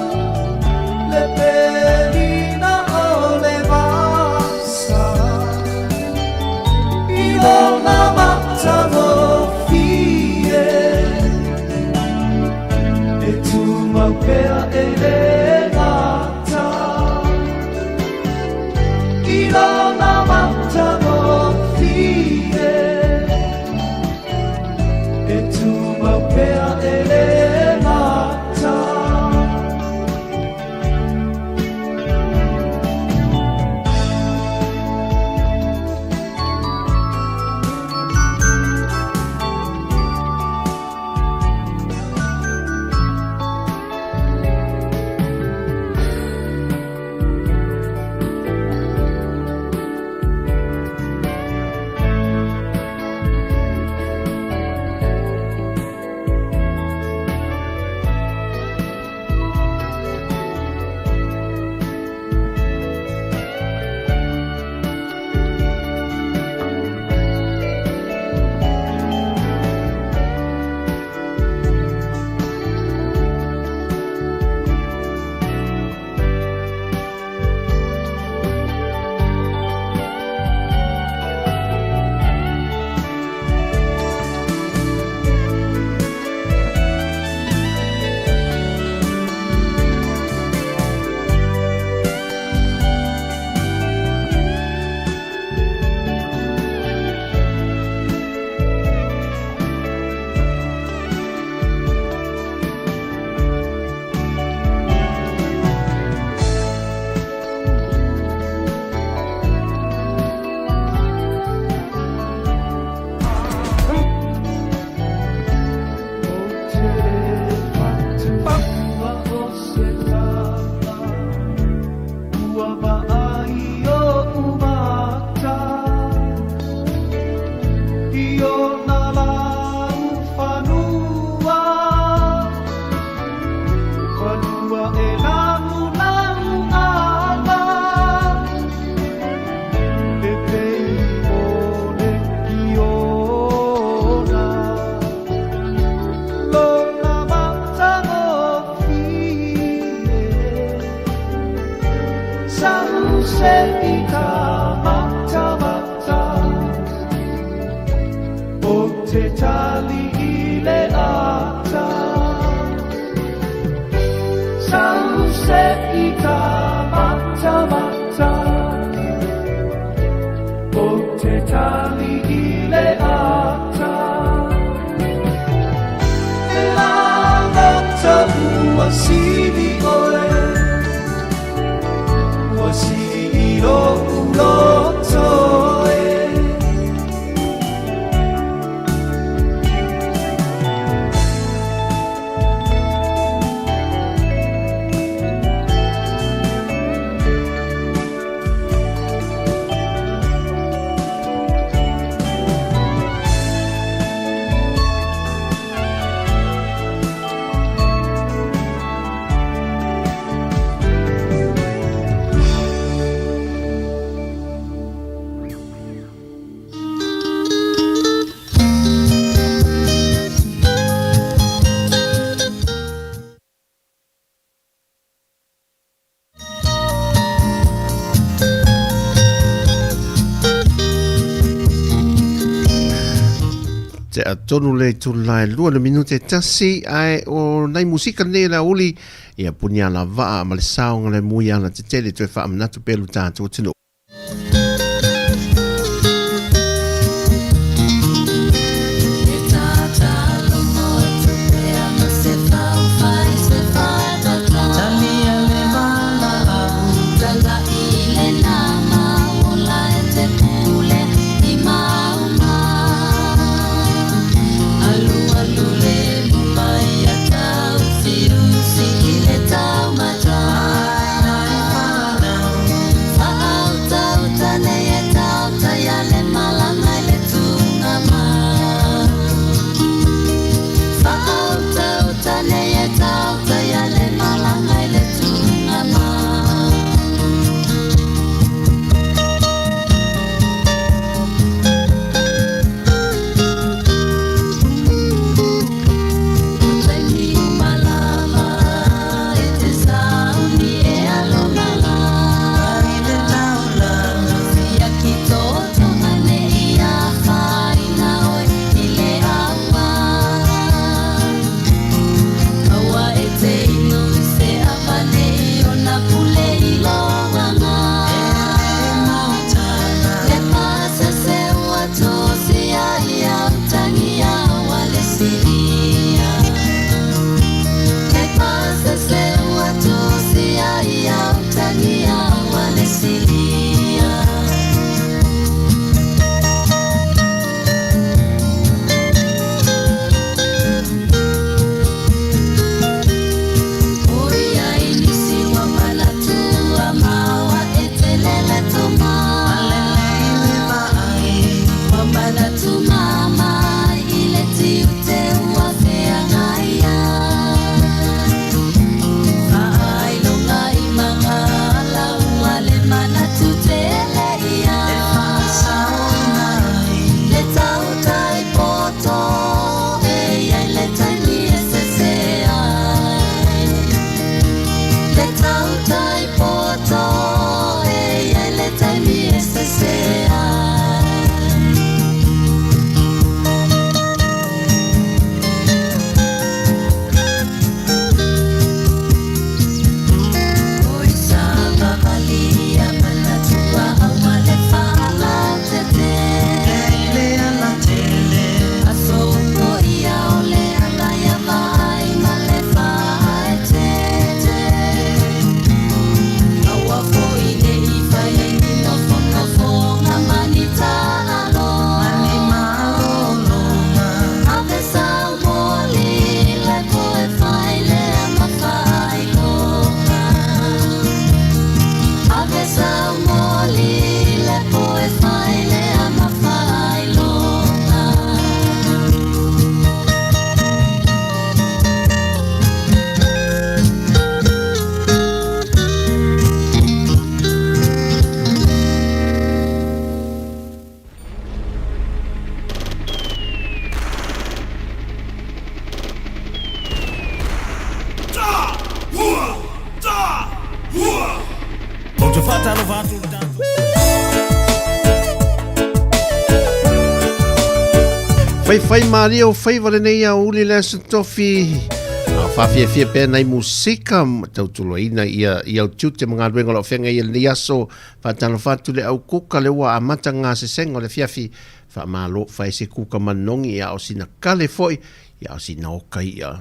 Le pelina o le vasa I lona matagofie E tumau pea e le gata I lona matagofie E tumau pea e le gata. Ou te fatutua o se tala Ua vaai o'u mata I ona laufanua Fanua e lagulagu ana E pei o le Iona Lona matagofie Sau se i ta matamata Ou te tali i le ata Sau se i ta matamata Ou te tali i le ata E lagota ua sili oe Ua sili i lou loto. Tea tonu le itula e 2 le minute 1, ae o nai musika nei le aoauli, ia puni ala vaa ma le saoga le mui ala tetele toe faamanatu pea lo tatou atunuu. Faifai malie o faiva lenei aoauli le Aso Tofi. A faafiafia pea nai musika tautuloina ia i au tiute ma galuega o lo o feagai ai lenei aso. Faatalofa atu le au kuka le ua amata gasesega o le afiafi. Faamalo fai se kuka manogi ia o sina kale foi ia o sina oka ia.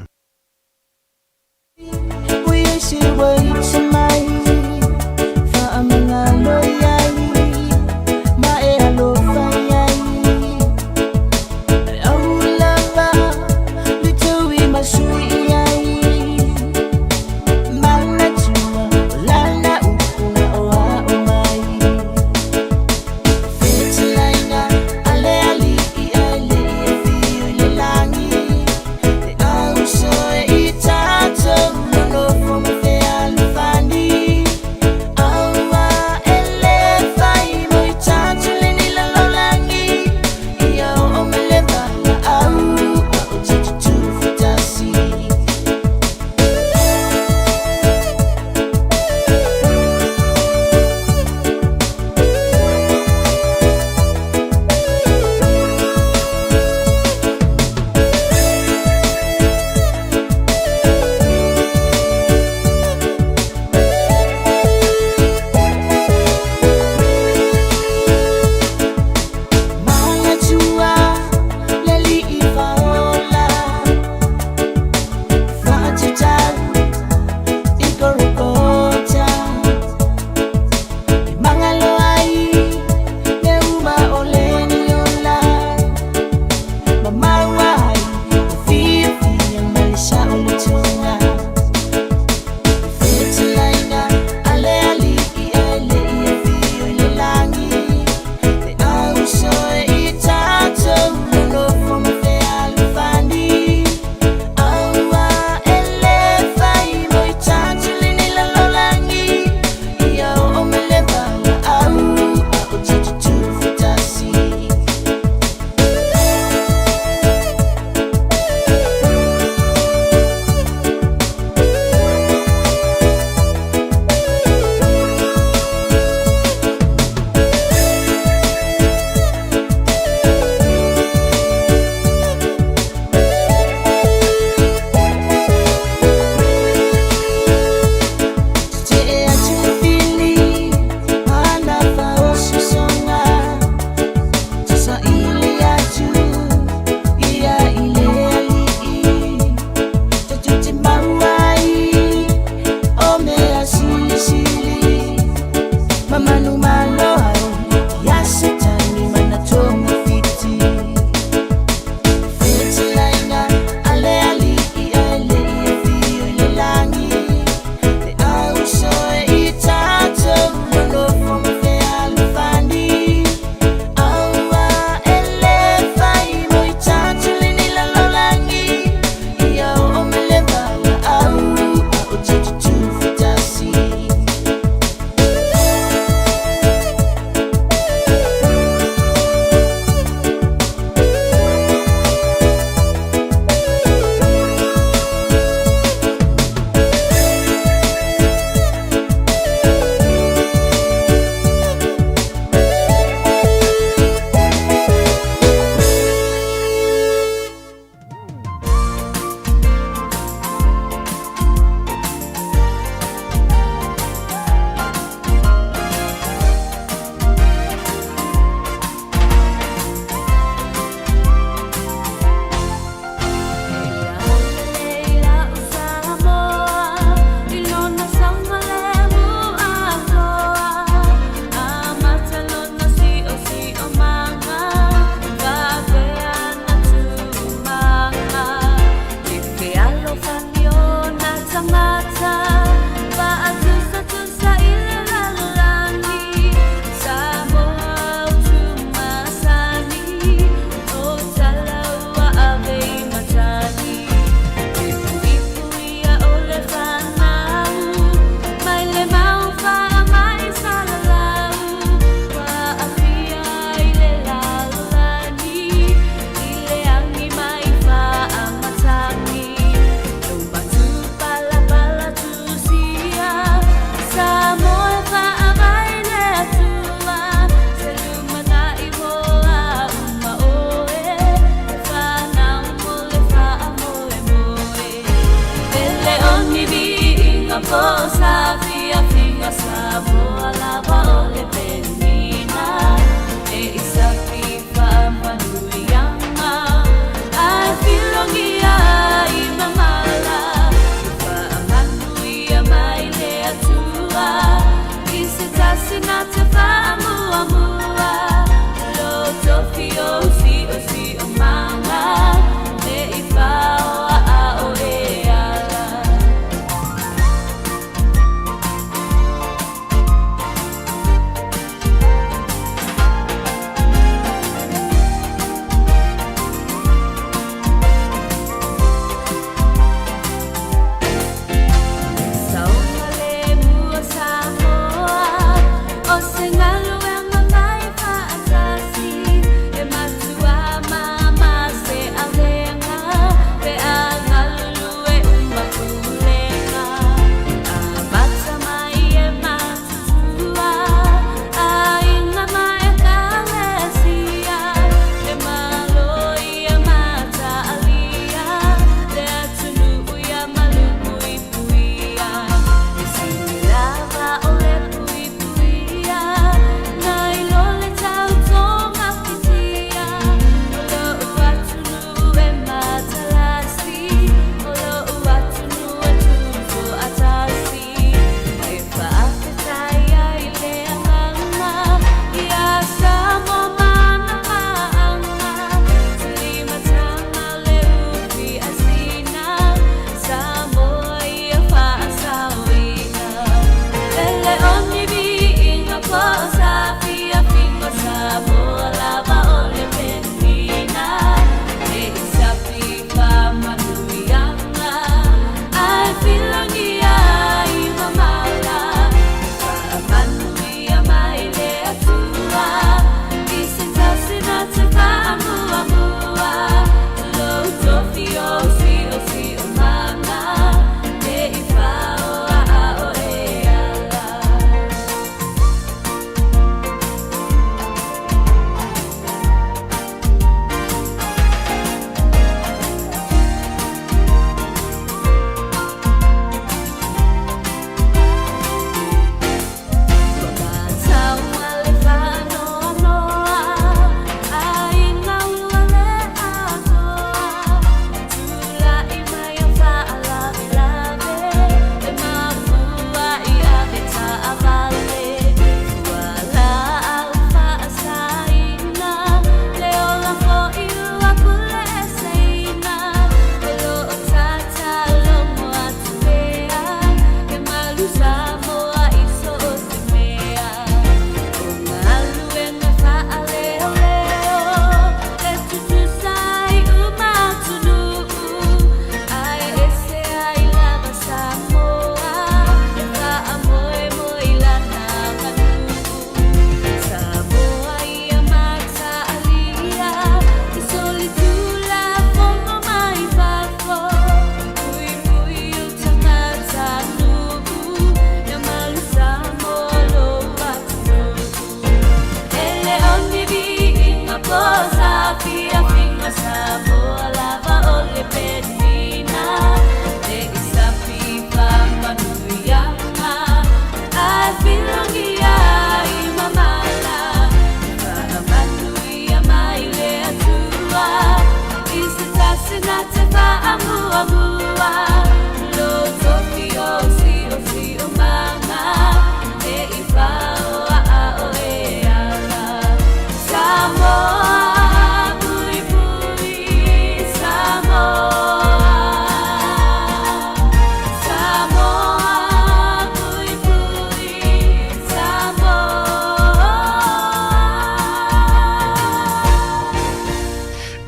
Ma manumalo ai ia Setani ma na togafiti. Fetalaiga a le Alii ae le i afio i le lagi, Le auso e i tatou nonofo ma fealofani, Aua e le fai mo i tatou lenei lalolagi, Ia oo mai le valaau a o tatou tufatasi.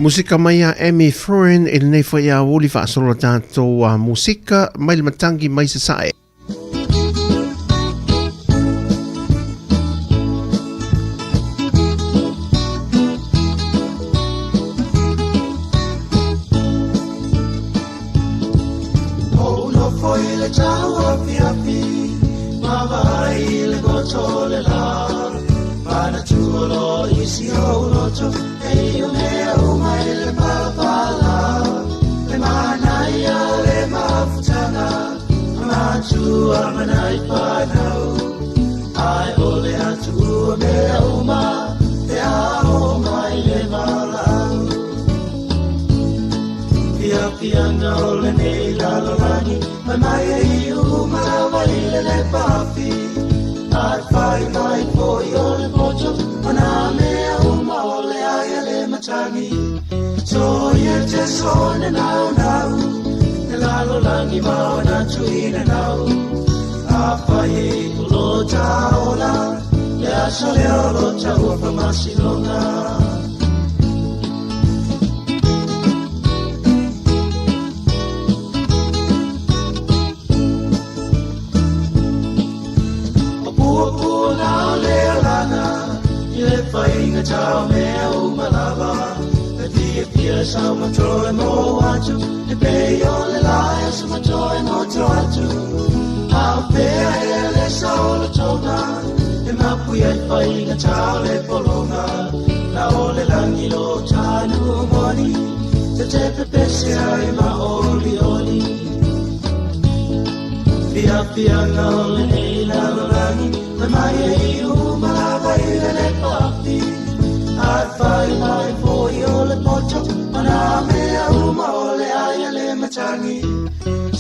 Musika mai a Amy Fruin i lenei foi aoauli faasolo tatou a musika mai le matangi mai Sasae. Ou nofo i le tau afiafi, ma vaai i le goto o le lā. Manatua loa i si ou loto, e ia mea uma i le palapala. Le manaia o le mafutaga, a matua ma nai fanau. Ae o le a tuua mea uma, pe a oo mai le valaau. Fiafiaga o lenei lalolagi, fai mai e iu uma lava i le lepafi. Ae fai mai foi o le poto, o nā mea uma o le ai a le matagi. Soia te sone naunau, le lalolagi ma ona tuina nau. Afai e iu lo taola, le aso lea o lo taua faamasinoga. O puapuaga o le alaga i le faiga tau mea uma lava. E fiafia saumatoe mo atu, e pei o le lae o saumatoe moto atu. A o fea ea le saolotoga e mapu ai faigata o le pologa. Na o le lagi lo tanu moni, te te pepese ai ma olioli. Fiafiaga o lenei lalolagi, fai mai e iu uma lava i le lepafi. Ae fai mai foi o le poto, o nā mea uma o le ai a le matagi.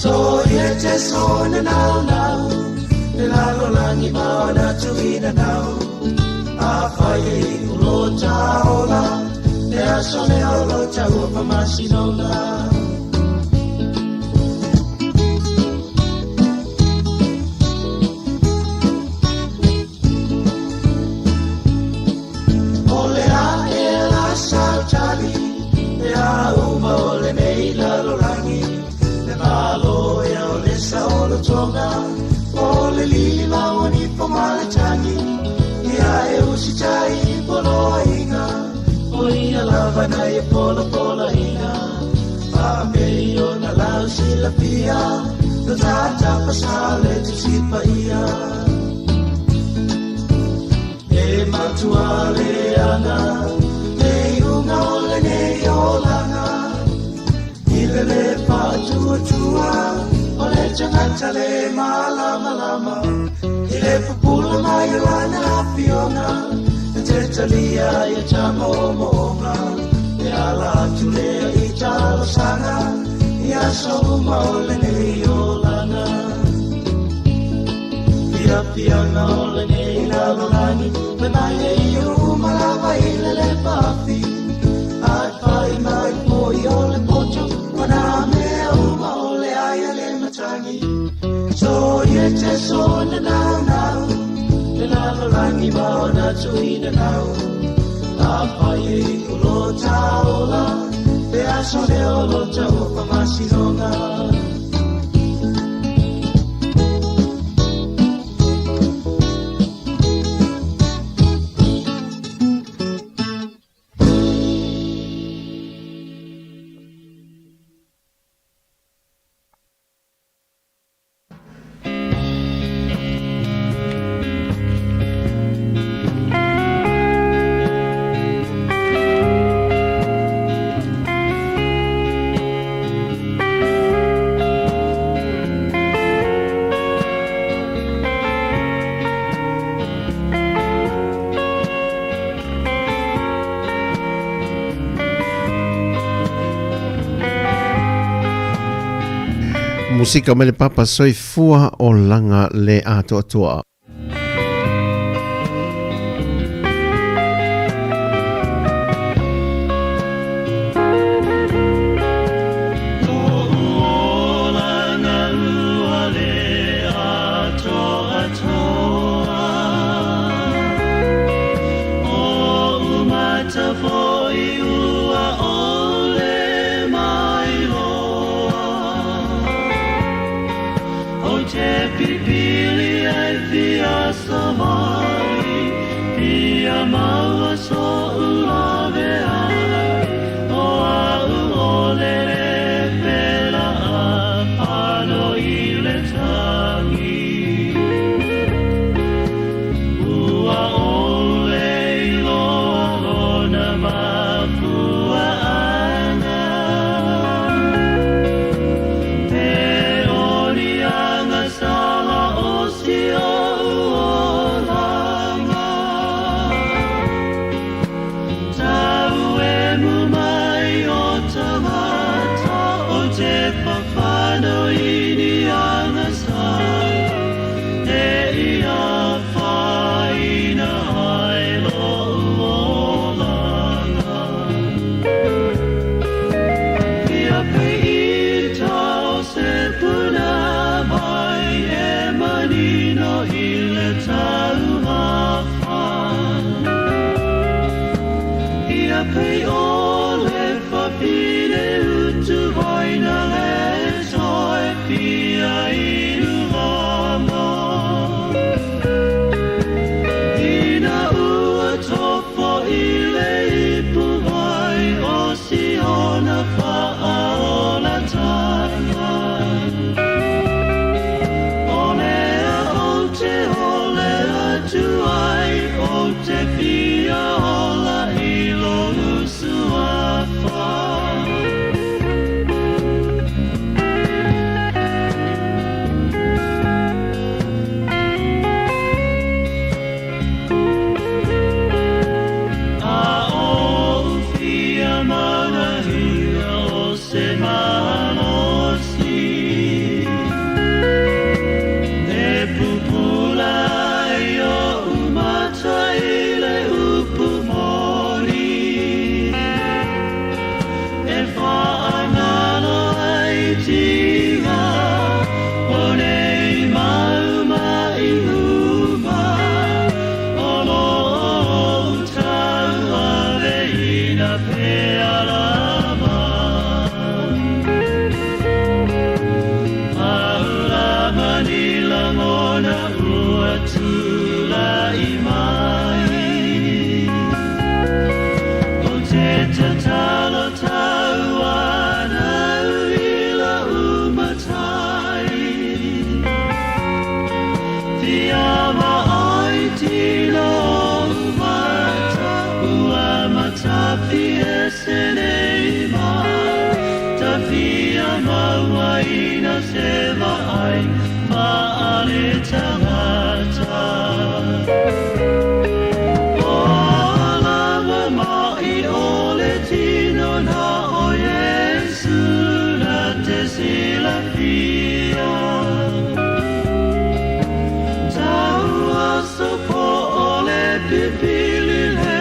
Soia te sone naunau, le lalolagi ma ona tuina nau. Afai e iu lo taola, le aso lea o lo taua faamasinoga. O le a ea la sautali, mea uma o lenei lalolagi, le malo ea o le saolotoga, o le lili ma ua nifo ma le tagi, ia e usitai i poloaiga, o ia lava na ia polapolaina. Faapei ona lau silafia, lo tata sa le Tusi Paia. E matua leaga le iuga o lenei olaga, i le le faatuatua o le tagata le malamalama, i le pupula mai o lana afioga, e te talia ia ta moomooga, e ala atu lea i talosaga, i aso uma o lenei olaga. Fiafiaga o lenei lalolagi, fai mai e iu uma lava i le lepafi. Ae fai mai foi o le poto, o nā mea uma o le ai a le matagi. Soia te sone naunau, le lalolagi ma ona tuina nau. Afai e iu lo taola, le aso lea o lo taua faamasinoga. Musika mai le papa soifua olaga le atoatoa. maua soʻu laveai, O aʻu olele pela a pano i le tagi. Ua ʻole i loa lona makuaʻana. He oli agasala o si oʻu olaga. Tau emu mai o tagata o te fafano i ni agasala e ia whaina ai loʻu olaga. Ia peita o se puna mai e manino i le taumafa. Ia pei o le fafine utu vaina le toe fia inu lama. Ina ua tofo i le ipu vai o Siona faaolatanga. O lea ou te ole atu ai ou te fia ola i lou suafa. A oʻu fia manahia o se malosi e pupula ai oʻu mata i le upu moni e faagalo ai tiga o nei mau maʻi uma o loo tauaveina pea lava. Aulama ni lagona ua tulai mai. Ou te tatalo tauanau i lou Matai. Fia vaai tina oʻu mata ua matafi ese nei mata fia mauaina se vaai faale-tagata. O a lava maʻi o le tino na o Iesu na te silafia. Tau aso po o le pipili le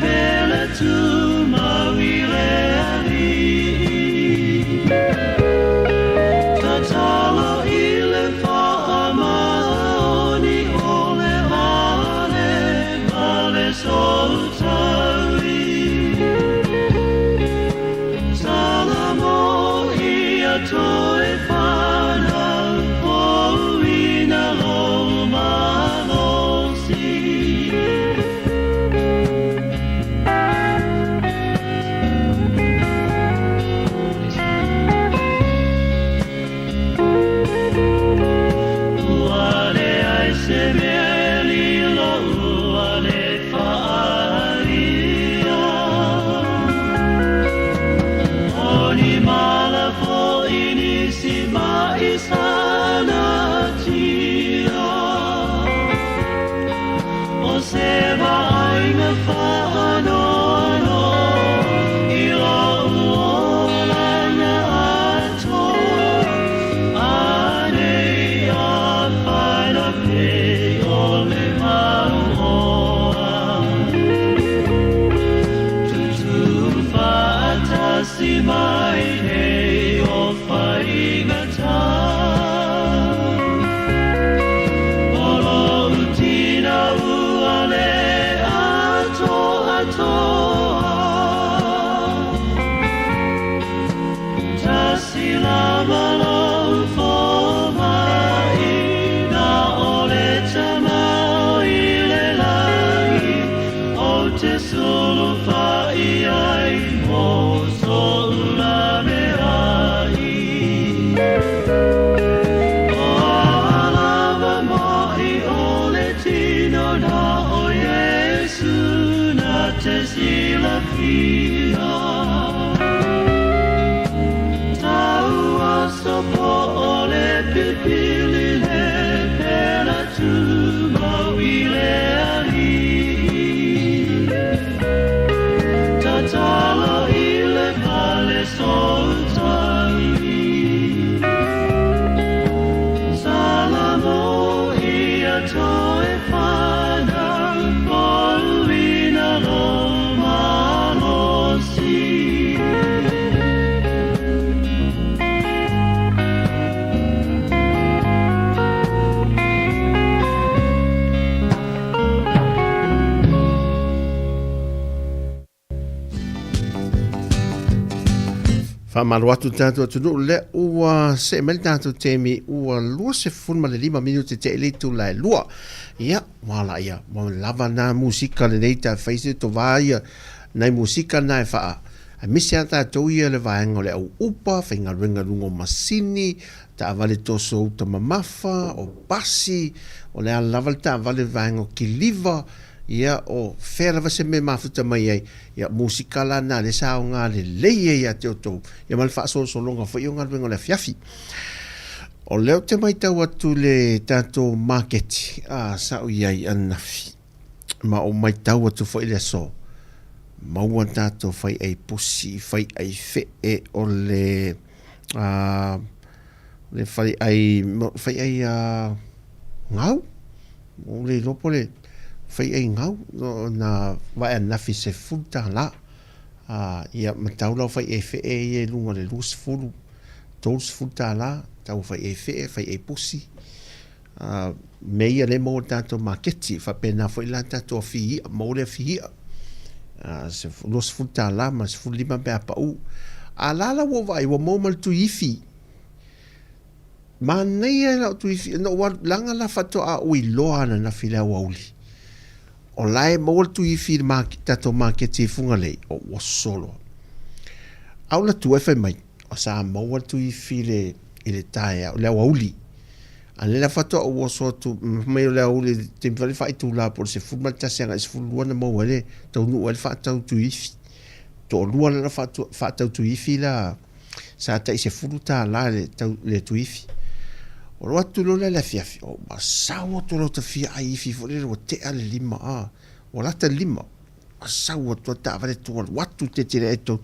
pele tumau i le Alii. Tatalo i le faamaoni o le ale ma le soutaui. Salamo ia toe whanau pouina lou malosi. Ua leai se mea e lilo ua le faaalia. O ni mala foʻi nisi maʻi sa natia. O se vaaiga faanoanoa i lou olaga atoa, anei afaina pei o le mauoa. Tutū faatasi mai nei o faigata. O lou tina ua le atoatoa. te sulufai ai mo soʻu laveai. O lava mai o le tino na o Iesu na te silafia. Tau aso po o le pipili le pela tumau i le alii. Tatalo i le fale sootai. Salamo ia toe fanau fouina lou malosi. Faamalo atu tatou atunuu lea ua see mai le tatou taimi ua 25 minute te le itula e lua. Ia, ua la ia, ua lava na musika lenei ta fai se tovā ia nai musika na e faa aemaise a tatou ia le vaega o le au upa, faigaluega i luga o masini, taavale toso uta mamafa, o pasi, o le a lava le taavale vaega o kiliva, ia o fea lava se mea e mafuta mai ai, ia musika la na lea sa aoga lelei ai ia te outou, ia ma le faasolosologa foi o galuega o le afiafi. O lea ou te matau atu i le tatou maketi, a, sa ou i ai ananafi, ma ou matau atu foi i le aso, maua tatou faiai pusi, faiai fee, o le, a, le faiai, faiai a, gau, ua ou le iloa po o le faiai gau, na vae ananafi i le $10. A, ia, ma tau lau faiai fee ia i luga o le 20, $30, tau faiai fee, faiai pusi, a, mea ia lea e maua i le tatou maketi. E faapena foi la tatou afi i'a, maua le afi i'a, a, se $20 ma le 15 pe a pau. A la la ua ou vaai, ua maua ma le tui ifi. Manaia lau tui ifi, na ou alu, leaga la faatoa ou iloa ananafi i le aoauli. O la e maua le tuiifi i le tatou maketi i Fugalei, o ua solo. A o le tua e fai mai, o sa maua le tuiifi i le, i le taeao, i le aoauli. A lea la faatoa ou oso atu, fai mai o le aoauli i le taimi foi lea faaitula po o le 11 agai i le 12 na maua ai le, taunuu ai le faatau tuiifi. Toalua la na faatau tuiifi la, sa tai $10 le tau le tuifi. O lo atu loa lea i le afiafi, o ua sau atu loa ta fia ai ifi foi lele ua tea le lima a, ua lata le lima. Ua sau atu a taavale atu alu atu tetele ai tau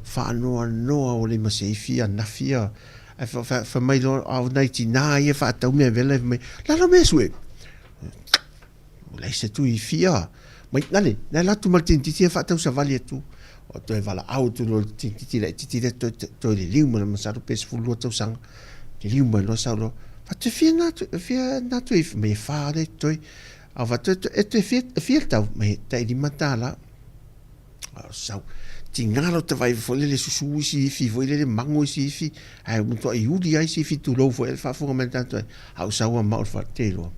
faanoanoa ua leai ma se ifi anafi a. Ae fai mai loa a o nai tinā ia faatau mea vela fai mai, lalo mea sue. Ua leai se tui fia. Mai, nale, na alu atu ma le tinititi e faatau savali atu. O toe valaau atu loa le tinititi laitiiti lea toe, toe liliu mai masalo pe 12 tausaga. Liliu mai loa sau loa. Fatu fia na tu, fia na tui, mai e wha le toi. A fatu e toe fia, fia le tau, mai tai $5. Sau. Tiga lo te vai foi lele susu isi ifi foi lele mago isi ifi ae matuai uli ai isi ifi tulou foi le faafofoga mai le tatou ai. A ou sau a ma o le fale te iloa.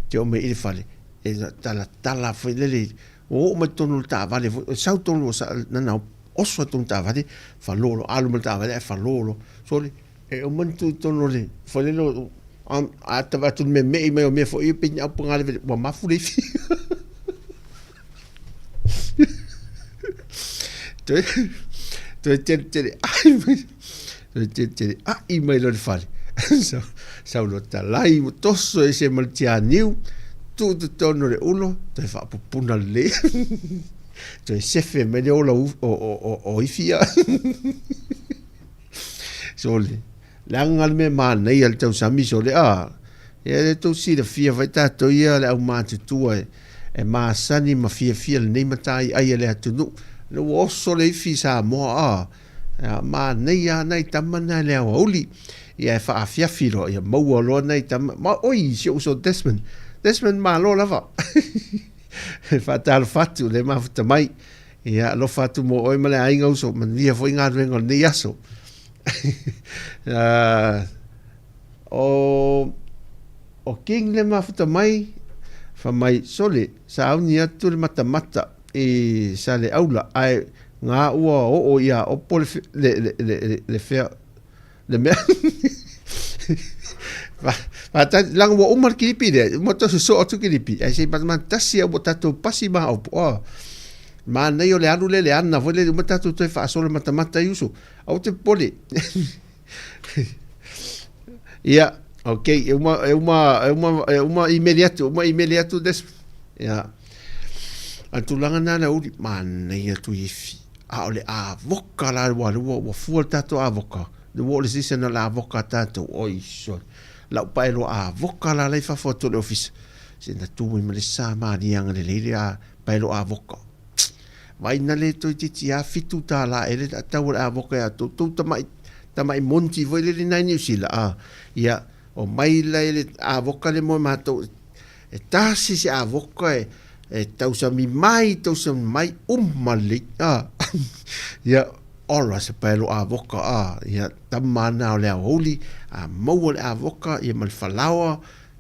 Te oo mai i le fale e talatala foi lele ua oo mai totonu o le taavale foi sau tonu na na oso ai totonu o le taavale falolo alu ma le taavale ae falolo. Sole e uma ona tuu i totonu o le foi lele o a ta vaai atu i le meemee mai o mea foi ia pei ni aupagalevele ua mafu le ifi. Toe, toe tele tele ai mai, toe tele tele ai mai loa le fale. Sau, sau loa talai ua toso ese ma le tianiu, tuu totonu o le ulo, toe faapupuna lelei. Toe sefe mai le ola o, o, o, o ifi ia. Sole, Leaga le mea manaia le tausami sole a ia le tou silafia fai tatou ia le au matutua e masani ma fiafia lenei matai ai a le atunuu le ua oso le ifi i Samoa a ia manaia a nai tama na le aoauli ia e faafiafi loa ia maua loa nai tama ma oi si ou uso Desmond Desmond malo lava e faatalofa atu le mafuta mai ia alofa atu mo oe ma le aiga uso manuia foi galuega o lenei aso O, o King le mafuta mai, fa mai, sole, sauni atu le matamata i Saleaula ae ga ua oo ia Opo le le le le le fea le mea Faatali leaga ua uma le kilipi lea uma toe sosoo atu kilipi ae se i matamata tasi lava ua tatou pasi ma Opo a manaia o le alu lea i le ana foi lele uma tatou toe faasolo matamata ai uso aua te popole. Ia, ok, e uma, e uma, e uma, e uma imeli atu, uma imeli atu des. Ia. A tulaga na le uli, manaia Tuifi. A o le avoka la ua, ua, ua fua le tatou avoka. Le ua o le season o le avoka a tatou. Oi, sole. Lau paeloa avoka la la i fafo atu o le ofisa. Se na tu mai ma le sa maliaga lelei le a paeloa avoka. Vai na le toeitiiti lava $7 ea le tau o le avoka ia outou, tou tamai, tamai monti foi lele nai Niu Sila, a, ia, omai la i le avoka le mo matou, e tasi se avoka e, e tausami mai, tausami mai, uma lelei, a, ia, ola se paelo avoka, a, ia, tama na o le aoauli, a maua le avoka, ia ma le falaoa,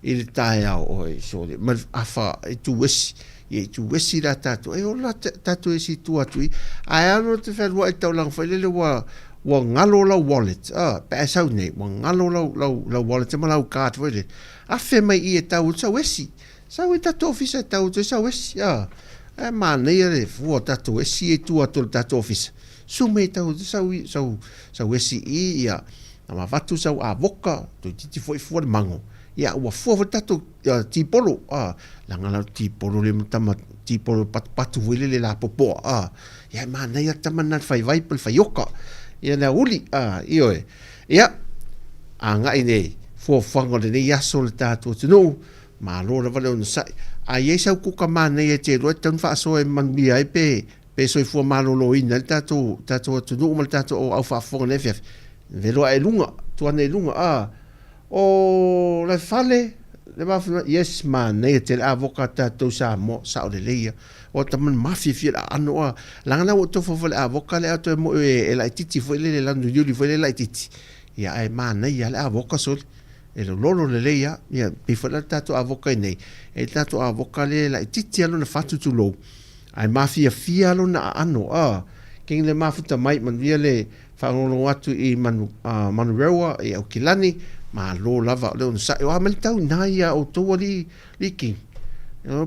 i le taeao oi sole ma le afa i tuesi ia i tuesi la tatou e ola tatou esi tua atu i ae ano te whenua i taulaga foi lele ua ua ngalo lau wallet ah pe ai sau nei ua ngalo lau lau lau wallet ma lau card foi lele afe mai i e tau sau esi sau i tatou ofisa e tau sau esi ah e manaia le fua tatou esi e tua atu o le tatou ofisa sume tau sau sau sau esi i ia Na avatu sau avoka, toeitiiti foi fua le mago. Ia, ua fua foi le tatou tipolo, a, leaga la le tipolo le ma tama tipolo patupatu foi lele lapopoa, a, ia e manaia le tama lena i le fai vai po o le fai oka, ia le aoauli, a, ioe. Ia, agai i le fuafuaga o lenei aso le tatou atunuu, malo lava le onosai. A i ai sau kuka manaia e te iloa e tatau ona faasoa e manuia ai pe pe soifua maloloina ai le tatou, tatou atunuu ma le tatou au faafofoga i lenei afiafi. Velo ae i luga, tu ane i luga, a, o le fale, le mafuna, yes, manaia tele avoka a tatou Samoa, sao lelei ia. O tama na mafiafia le aano, a, leaga la ua ou tofa foi i le avoka lea, toe moi e laitiiti foi lele, lanu foi lele laitiiti. Ia, ae manaia lava le avoka sole. E lololo lelei lava. Ia, pei foi la le tatou avoka i inei, e i ai le tatou avoka lea e laitiiti lava lona fatu tulou, Ae mafiafia lona aano, a, keng le mafuta mai manuia le faalogologo atu i manu, a, Manurewa i Aukilani, malo lava o le onosai. O a mai le tau ina ia outou alii liki?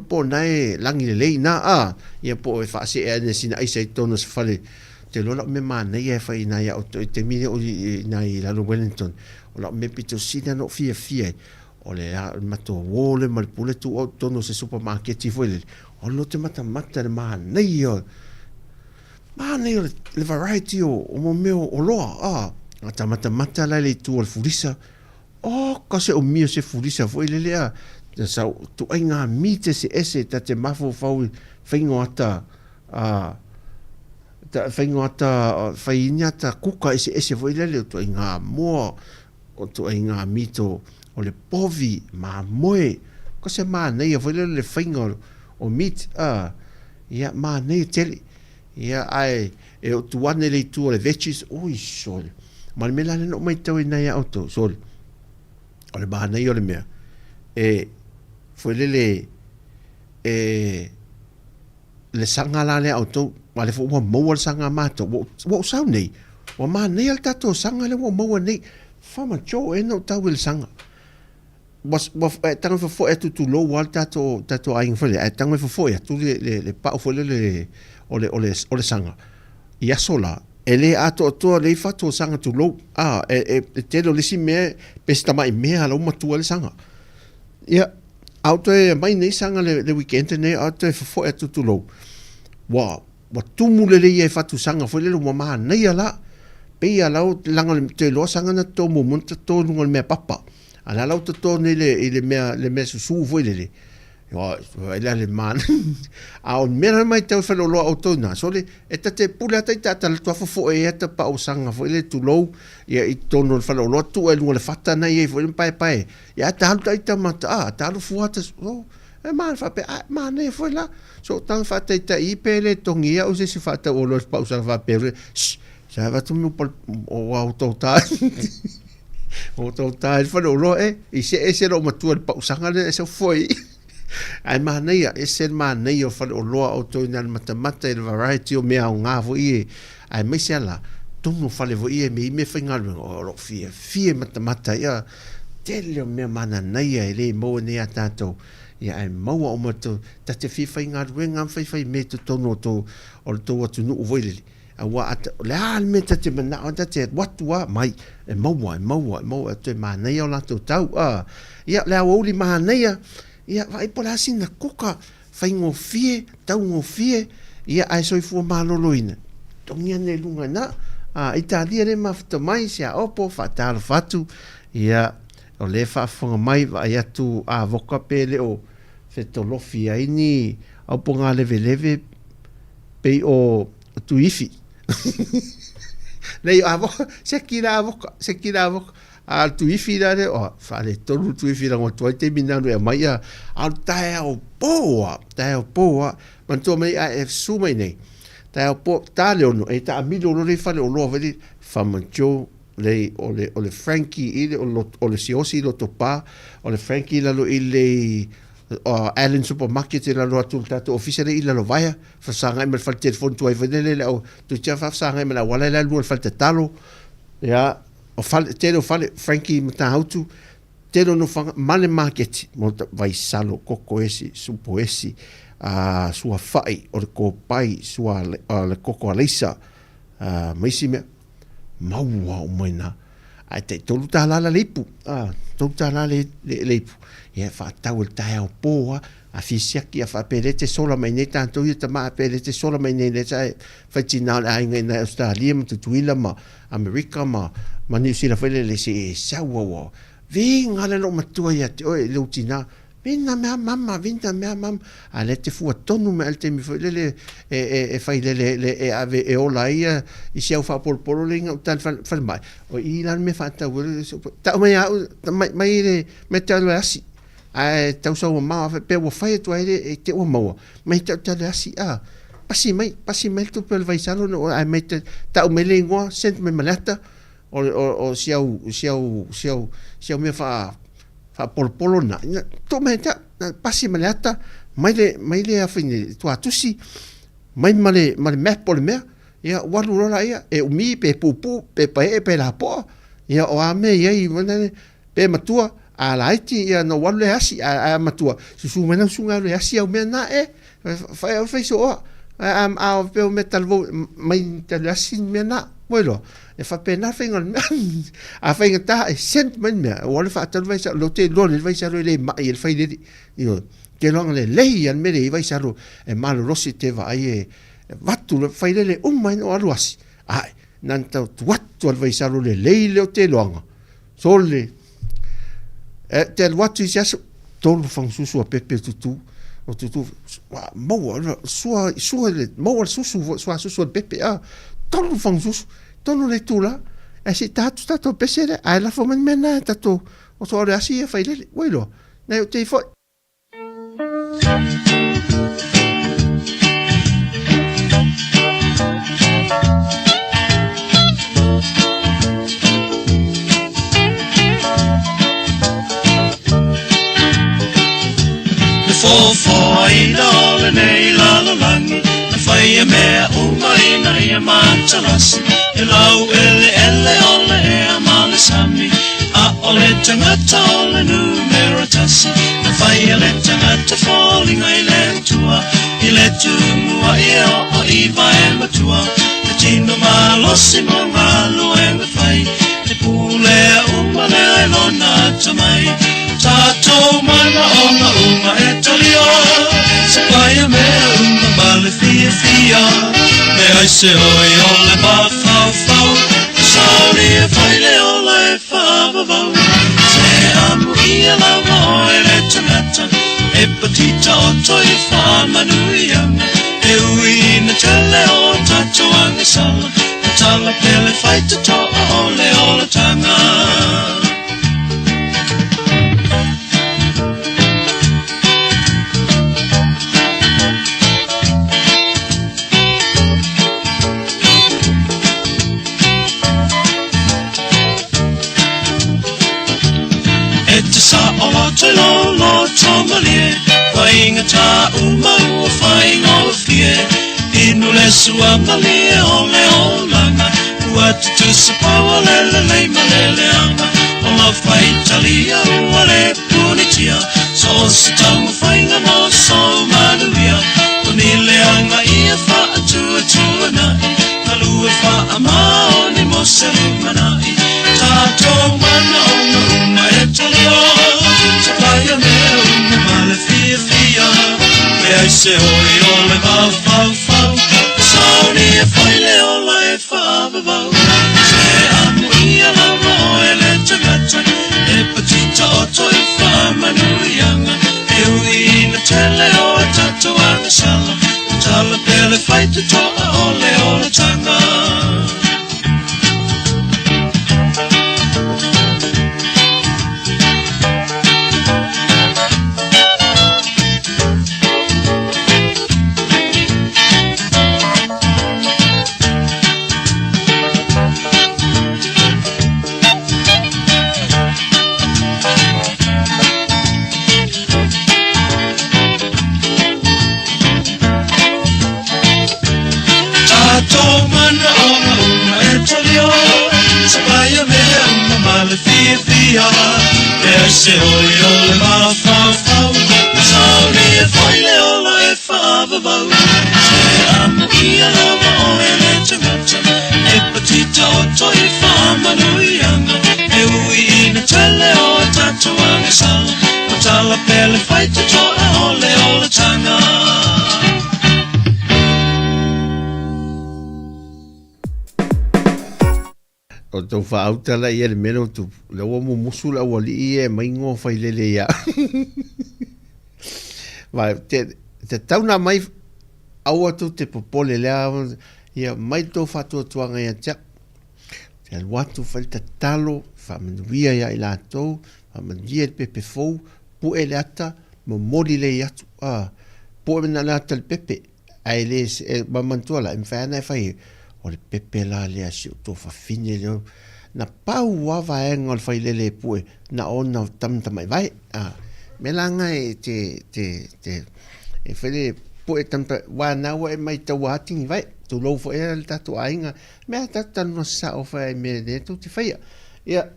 Po o na e lagi lelei ina, a, ia po o e faasee ane sina aisa i totonu o se fale. Ou te iloa lau mea manaia e fai ina ia outou i taimi lea o ina i lalo Wellington, o lau mea pito sili lava ona ou fiafia ai, o le matou uo lea ma le pule tuu au i totonu o se supamaketi foi lele, O lo te matamata le manaia o manaia o le variety o o mo mea o oloa a a ta matamata la le itu o le fulisa o ka se umia se fulisa foi lele a sa tuaiga meat eseese ta te mafaufau i faiga o ata a ta faiga o ata fai ni ata kuka eseese foi lele o tuaiga moa O ituaiga mito o le povi, mamoe, ko se manaia foi lele le faiga o meat, a, ia, manaia tele. Ia, ae e oo atu ane le itu o le veggies, oi sole. Ma le mea la lea na ou matau ai nai a outou, sole, o le manaia o le mea, e, foi lele, e, le saga la lea a outou, aua o lea foi ua maua le saga a matou, ua ou sau nei, ua manaia le tatou saga lea ua maua nei, famacho ea na ou tau i le saga. Ua, ua, e tago e fofoe atu tulou lava le tatou, tatou aiga foi lea, ae tago e fofoe atu le, le, le pau foi lele o le, o le, o le saga i aso la, e le atoatoa lelei fatu o saga tulou, a, e, e, e tele o le isi mea, pe se tamai mea la ua matua ai le saga. Ia, A ou toe aumai nei saga le, le weekend nei, a ou toe fofoe atu tulou, ua, ua tumu lelei ai fatu saga foi lele ua manaia la. Pei a lau, leaga o le toe iloa saga na toto muamua na toto i luga o le mea papa. A o la la ua toto nei le, i le mea, le mea susu foi lele. Ua, vaai la le manaia. A o le mea la matau e faleoloa outou i ina, sole, e ta te pule lava ita a ta alu atu lava fofoe ai ata pau saga foi lele tulou, ia i totonu o le faleoloa, tuu ai i luga o le fata na i ai foi le ma paepae. Ia ta alu ita ma ta, ah, ta alu fua ta, oh, e ma faapea, ah, manaia foi la. So tanga faataitai pe le togi au se isi faatau oloa i le pausaga faapea, shh, sa avatu mo pal, o au tau ta, o tau ta i le faleoloa e, i see ese lou matua i le pausaga lea e sau foi. Ae manaia, ese le manaia o faleoloa o outou ina le matamata i le variety o mea aoga foi e, aemaise a la, tonu o fale foi ia me i mea faigaluega, o lo o fiafia e matamata ai, a, tele o mea mananaia e le maua nei a tatou, ia ae maua uma tou, ta te fia faigaluega ma faifai mea i totonu o tou, o le tou atunuu foi lele, aua a, o le a le mea ta te manao ai, ta te alu atu lava, mai, e maua, e maua, e maua, e toe manaia o latou tau, a. Ia, o le aoauli manaia, ia, vaai po o le a sina kuka faigofie, taugofie, ia, ae soifua maloloina, togi ane i luga i ina. A, Italia lea e mafuta mai, Siaopo, faatalofa atu, ia, o lea e faafofoga mai, vaai atu a voka pe le o fetolofi ai ni aupoga leveleve pei o Tuifi. Nei, a voka, seki la voka, seki la voka. A o le tuifi la lea, oh, faaletonu le tuifi lago atu ai taimi na alu e aumai a, a o le taeao pō a, taeao pō a, manatua mai a e susu mai nei, taeao pō, ta le ono, e taamilo loa le faleoloa foi lele, Farmer Joe, le, o le, o le Frankie i le, o le, o le Siaosi i Lotopa, o le Frankie i lalo i le, uh, Allen Supermarket i lalo atu o le tatou ofisa lea i Lalovaea, faafesagai ma le fale telefoni tuai foi lele, le au, toeitiiti lava faafesagai ma le auala lea e alu i le fale tatalo, ia, O fale, tele o fale, Frankie Matautu, tele o nofoaga ma le maketi mo ta vaisalo, koko esi, supo esi, a suafa'i, o le kopai, sua, o le koko alaisa, a, ma isi mea, maua uma i ina. Ae tai $3 la le ipu, a, $3 le, le, le ipu. Ia, e fa'atau e le taeao pō a, a fia siaki a fa'apea lea e te sola mai nei tatou ia tama a pea lea e te sola mai nei lea sa e fai tinā o le aiga i nai Ausetalia ma Tutuila ma Amerika ma ma Niu Sila foi lele se e sau au au viga le loo matua ia te oe lou tina vina mea mama vina mea mama a lea te fua tonu mai le taimi foi lele e e e fai lele le e ave e ola ai ia i si au faapolopolo le inga uta le falemai o i la le mea faatau tau mai au mai mai le mai te alu e asi ae tau sau mamao a pe ua fai atu ai le e te ua maua mai te au le asi a pasi mai pasi mai le tupe o le vaisalo no ae mai te tau mai le igoa send mai ma le ata o o o si au si au si au si au mea faa faapolopolo na tuu mai te pasi ma le ata mai le mai le afine tuatusi mai ma le ma le map o le mea ia ua alu loa laia e umi pe puupuu pe paee pe lapoa ia o a mea i ai Pe matua, a laiti ia na ou alu lea e asi, a, a matua, susu mai lau susuga alu e asi au mea na e, fai au fai sooa. A, a, a pe o mea talavou, mai te alu e asi mea na, ua iloa. E faapena le faiga o le mea. A faigata e send mai le mea, ua alu e faatau le vaisalo, lea ou te iloa lelei le vaisalo e le mai e le fai lele. Ioe. Ou te iloa lelei lava le mea lea e i ai vaisalo e malolosi te vaai e avatu le failele uma ai na ou alu asi. Ae, na ona tau atu atu lava le vaisalo lelei lea o te iloaga. Sole. E te alu atu i se aso, tolu fagasusu a Pepe o Tutu. O Tutu, ua maua, sua, sua le, maua le susu, sua susu a le Pepe, a, tolu fagasusu, tolu le itula. Ae se i ta atu tatou pese lea, ae lafo mai le mea lena e tatou, o soa o le asi ia failele. Ua iloa, nai o te i foi. Le foafoaina o lenei lalolagi, Na faia mea uma ina ia matalasi, E laueleele o le ea ma le sami, A o le tagata o le numera tasi, Na faia le tagata foliga i le Atua, I le tumuai e oo i vae matua, Le tino malosi mo galuega fai, E pulea uma lea e lona atamai. Tatou manaoga uma e talia, Se paia mea uma ma le fiafia, Leai se oi o le mafaufau, Sauni e fai le ola e faavavau. Se amuia lava oe le tagata, E patita oto i faamanuiaga, E ui ina tele o tatou agasala, Tatala pea le faitotoa o le olataga. E te saoloto i lou loto malie. Faigata uma ua faigofie Inu le suamalie o le olaga Ua tutusa pau o le lelei ma le leaga O lau faitalia ua le punitia So o se taumafaiga mo sou manuia O ni leaga ia faatuatuanai Galue faamaoni mo se lumanai Tatou manaoga uma e talia Sapaia mea uma ma le fiafia Leai se oi o le mafaufau Sauni e fai le ola e faavavau Se amuia lava oe le tagata E patita oto i faamanuiaga E ui ina tele o a tatou agasala Tatala pea le faitotoa o le olataga. Tatou manaoga uma e talia Sapaia mea uma ma le fiafia Leai se oi o le mafaufau Sauni e fai le ola e faavavau Se amuia lava oe le tagata E patita oto i faamanuiaga E ui ina tele o a tatou agasala Matala pea le faitotoa o le olataga. O tou faauta la ia le mea lea ua tupu, lea ua mumusu le aualii ia e maigoa failele ia. Vai, te, te tau nā mai, aua tou te popole lea, ia mai le tou faatuatuaga ia te au. Te alu atu, fai le tatalo, faamanuia ia i latou, faamanuia i le pepe fou, pue le ata, momoli lei atu, a, pue na le ata le pepe, Ae le, e, ma manatua la, e mafai lava ona e fai, o le pepe la lea a si ou tuafafine lea, na pau lava vaega o le failele e pue, na ona tamatamaivae. A, mea la na e te, te, te, e fai le pue tamata, wa na ua e mai taua ati ni vae, tulou foi le tatou aiga, mea tatou talanoa sao fai ai mea lea tou te faia. Ia,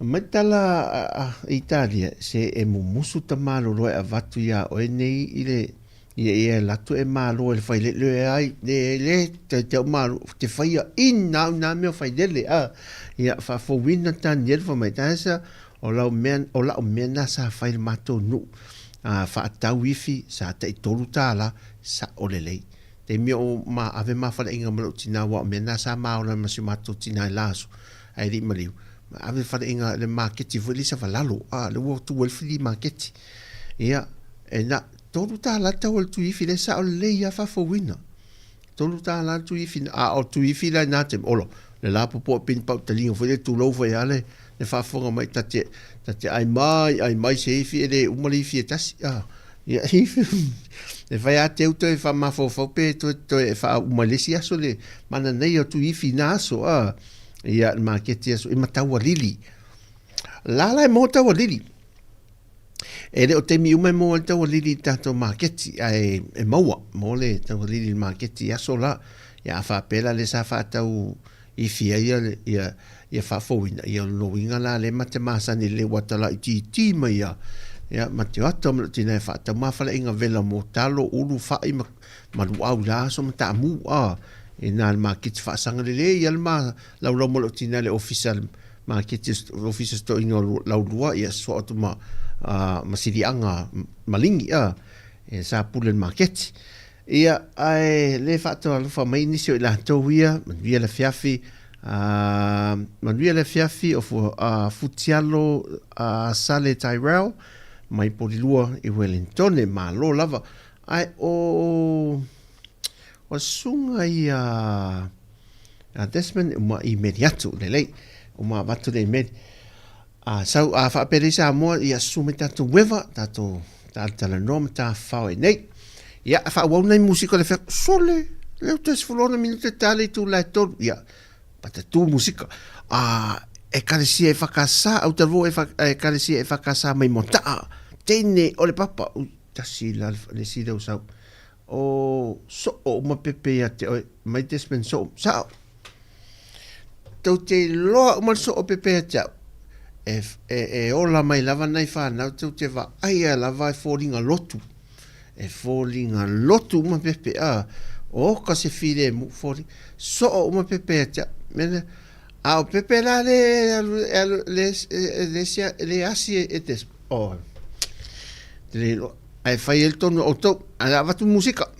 mai tala a, a Italia, se e mumusu tamalolo e avatu iā oe nei i le, Ia ia e latu e malo e le failele e ai le le te te o malo te faia ina au nā mea o failele a ia faafouina Daniel fa mai taesa o lau mea o lau mea na sa fai le matou nuu a faatau ifi sa tai $3 sao lelei taimi o ma ave ma faleaiga ma lou tina aua o mea na sa ma ola ma si o matou tina i la aso ae le i maliu ma ave faleaiga le maketi foi le savalalo a le ua tu ai le flea maketi ia e na $3 le tau o le tuiifi lea sao lelei a faafouina. $3 le tuiifi a o tuiifi la ina te olo le la popo pin pau talinga foi le tulou foi a le le faafofoga mai ta te ta te ai mai ai mai se ifi e le uma le ifi e tasi a ia ifi e fai a teu toe faamafaufau pe toe toe e faauma i le isi aso le mananei o tuiifi na aso a ia le maketi aso i mataualili la la e maua taualili E le o taimi uma e maua ai le taualili i le tatou maketi, ae e maua, maua le taualili i le maketi i aso la. Ia a faapea la lea sa faatau ifi ai ia, ia, ia faafouina, ia o lona uiga la lea ma te masani i le uata laitiiti mai ia, ia ma te o atu lava ma lou tina e faatau ma faleaiga vela mo talo, ulu, fai ma, ma luau i la aso ma taamu, a, ina le maketi faasaga lelei ia le ma laulau ma lou tina i le ofisa Maketi Ofisa Stoina o Laulua ia sua atu ma ma siliaga maligi a e sa pule le maketi. Ia ae le faatalofa mai nisi o i latou ia manuia le afiafi a manuia le afiafi o fu, a, Futialo a Sale Tyrell mai Polilua i Wellingtone malo lava ae o o susuga ia A Desmond uma imeli atu lelei uma avatu le imeli a sau a faapea lei Samoa ia susu mai tatou ueva tatou talatalanoa ma tafafao ai nei ia faaauau nai musika o le fea sole lea toe 16 minute ta le itula e tolu ia patatu musika a ekalesia e whakasa au talvo e ekalesia e whakasa mai mo taa. teine o le papa, ui, tasi la le isi lea ua sau. O soo uma pepe ia te oe, mai Desmond soo, sao. Tou te iloa uma le soo o pepe ia te au. E, e, e ola mai lava nai whanau, tou te vaaia lava e foliga lotu. E foliga lotu uma pepe, a, oka se filemu, foliga, soo uma pepe ia te au. Mea lea, a o pepe la le e alu, e alu, le, le, le, le asi e, e Desmond. Oh, te le iloa. Ae fai ai le tonu a outou, ae o le a avatu musika.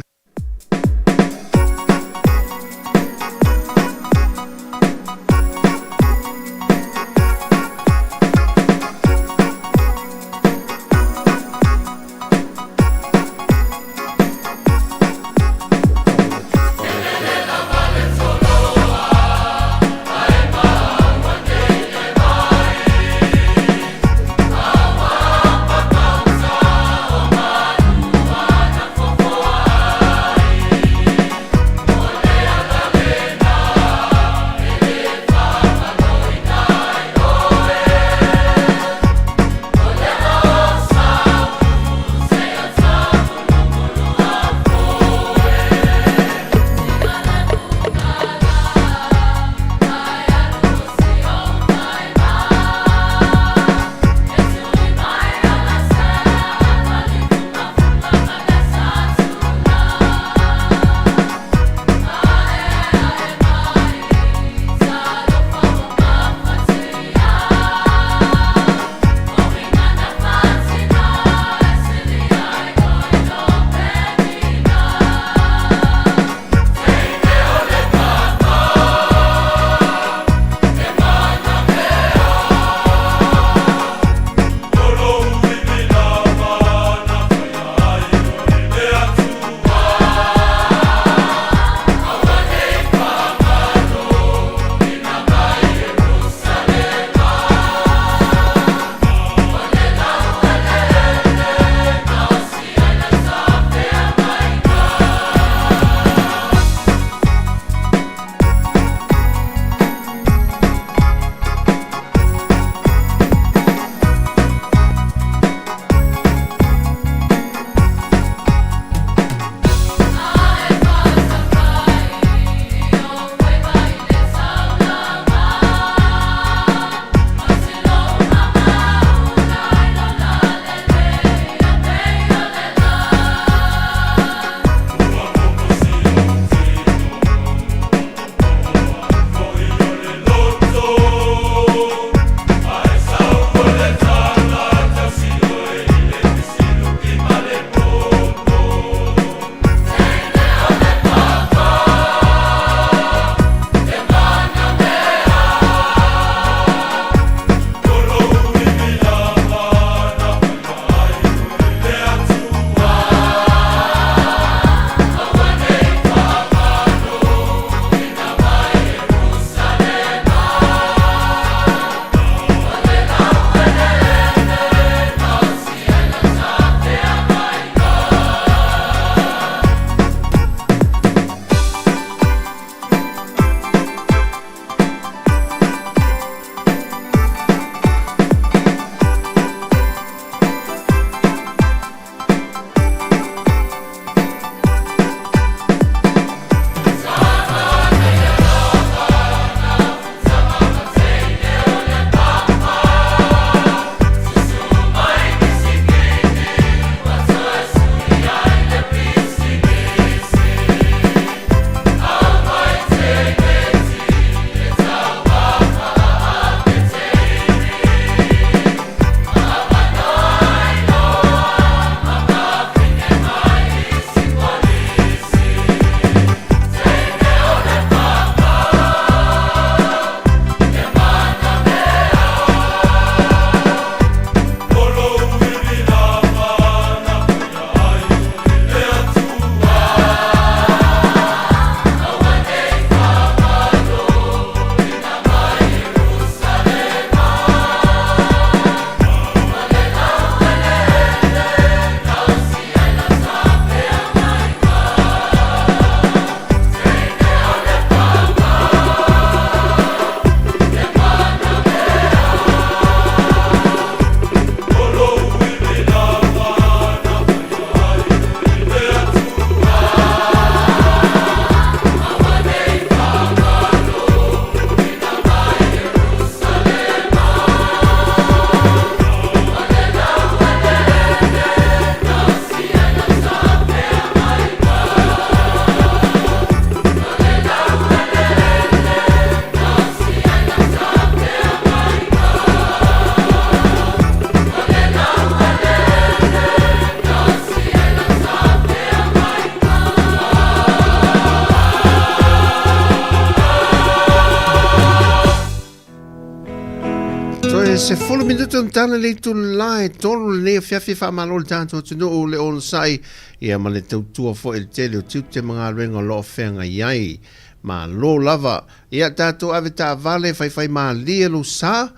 10 minutu ona tala le itula e tolu lenei afiafi. Faamalo le tatou atunuu le onosai ia ma le tautua foi i le tele o tiute ma galuega o lo o feagai ai. Malo lava. Ia tatou ave taavale, faifai malie lou sa.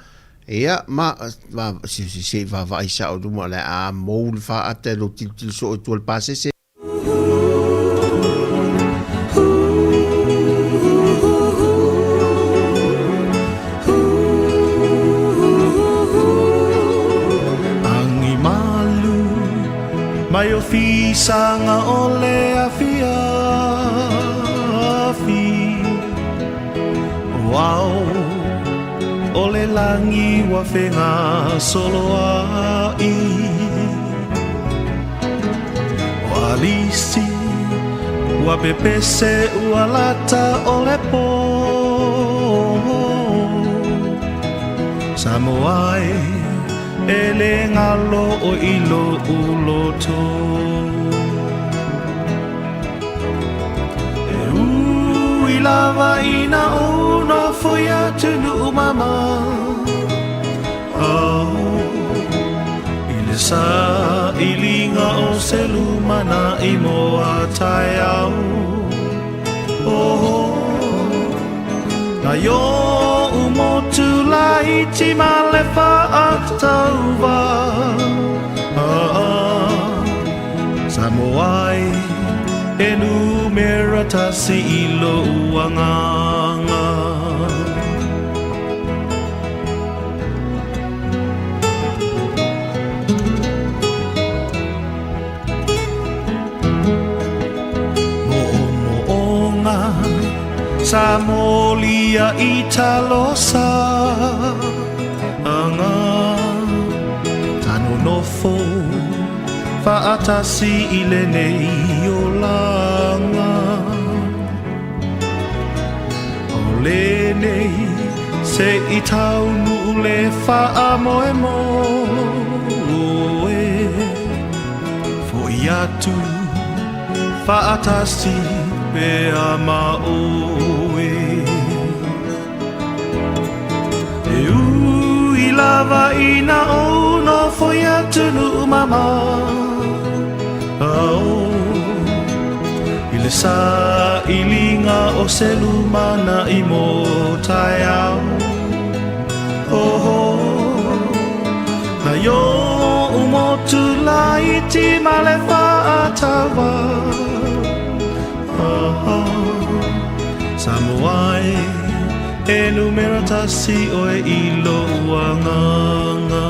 Ia ma va, se, se, se i vaavaai sao i luma o le a mou le faata e lou tilotilo soo i tua i le pasese. Agi malu mai o fisaga o le afiafi. O ao o le lagi ua fegasoloai. O alisi ua pepese ua lata o le pō. Samoa e, e le galo ʻoe i loʻu loto. E ui lava ina ou nofo i atunuu mamao, I le sailiga o se lumanai mo a taeao, Oh, nai oʻu motu laiti ma le faatauva, Samoa e, e numera tasi i lou agaga. Moomooga sa molia i talosaga, Ta nonofo faatasi i lenei olaga. O lenei se i taunuu le faamoemoe, Fo'i atu faatasi pea ma oe. E ui lava ina ou nofo i atunuu mamao, I le sailiga o se lumanai mo taeao, Oho, nai oʻu motu laiti ma le faataua, Samoa e, e numera tasi ʻoe i lou agaga.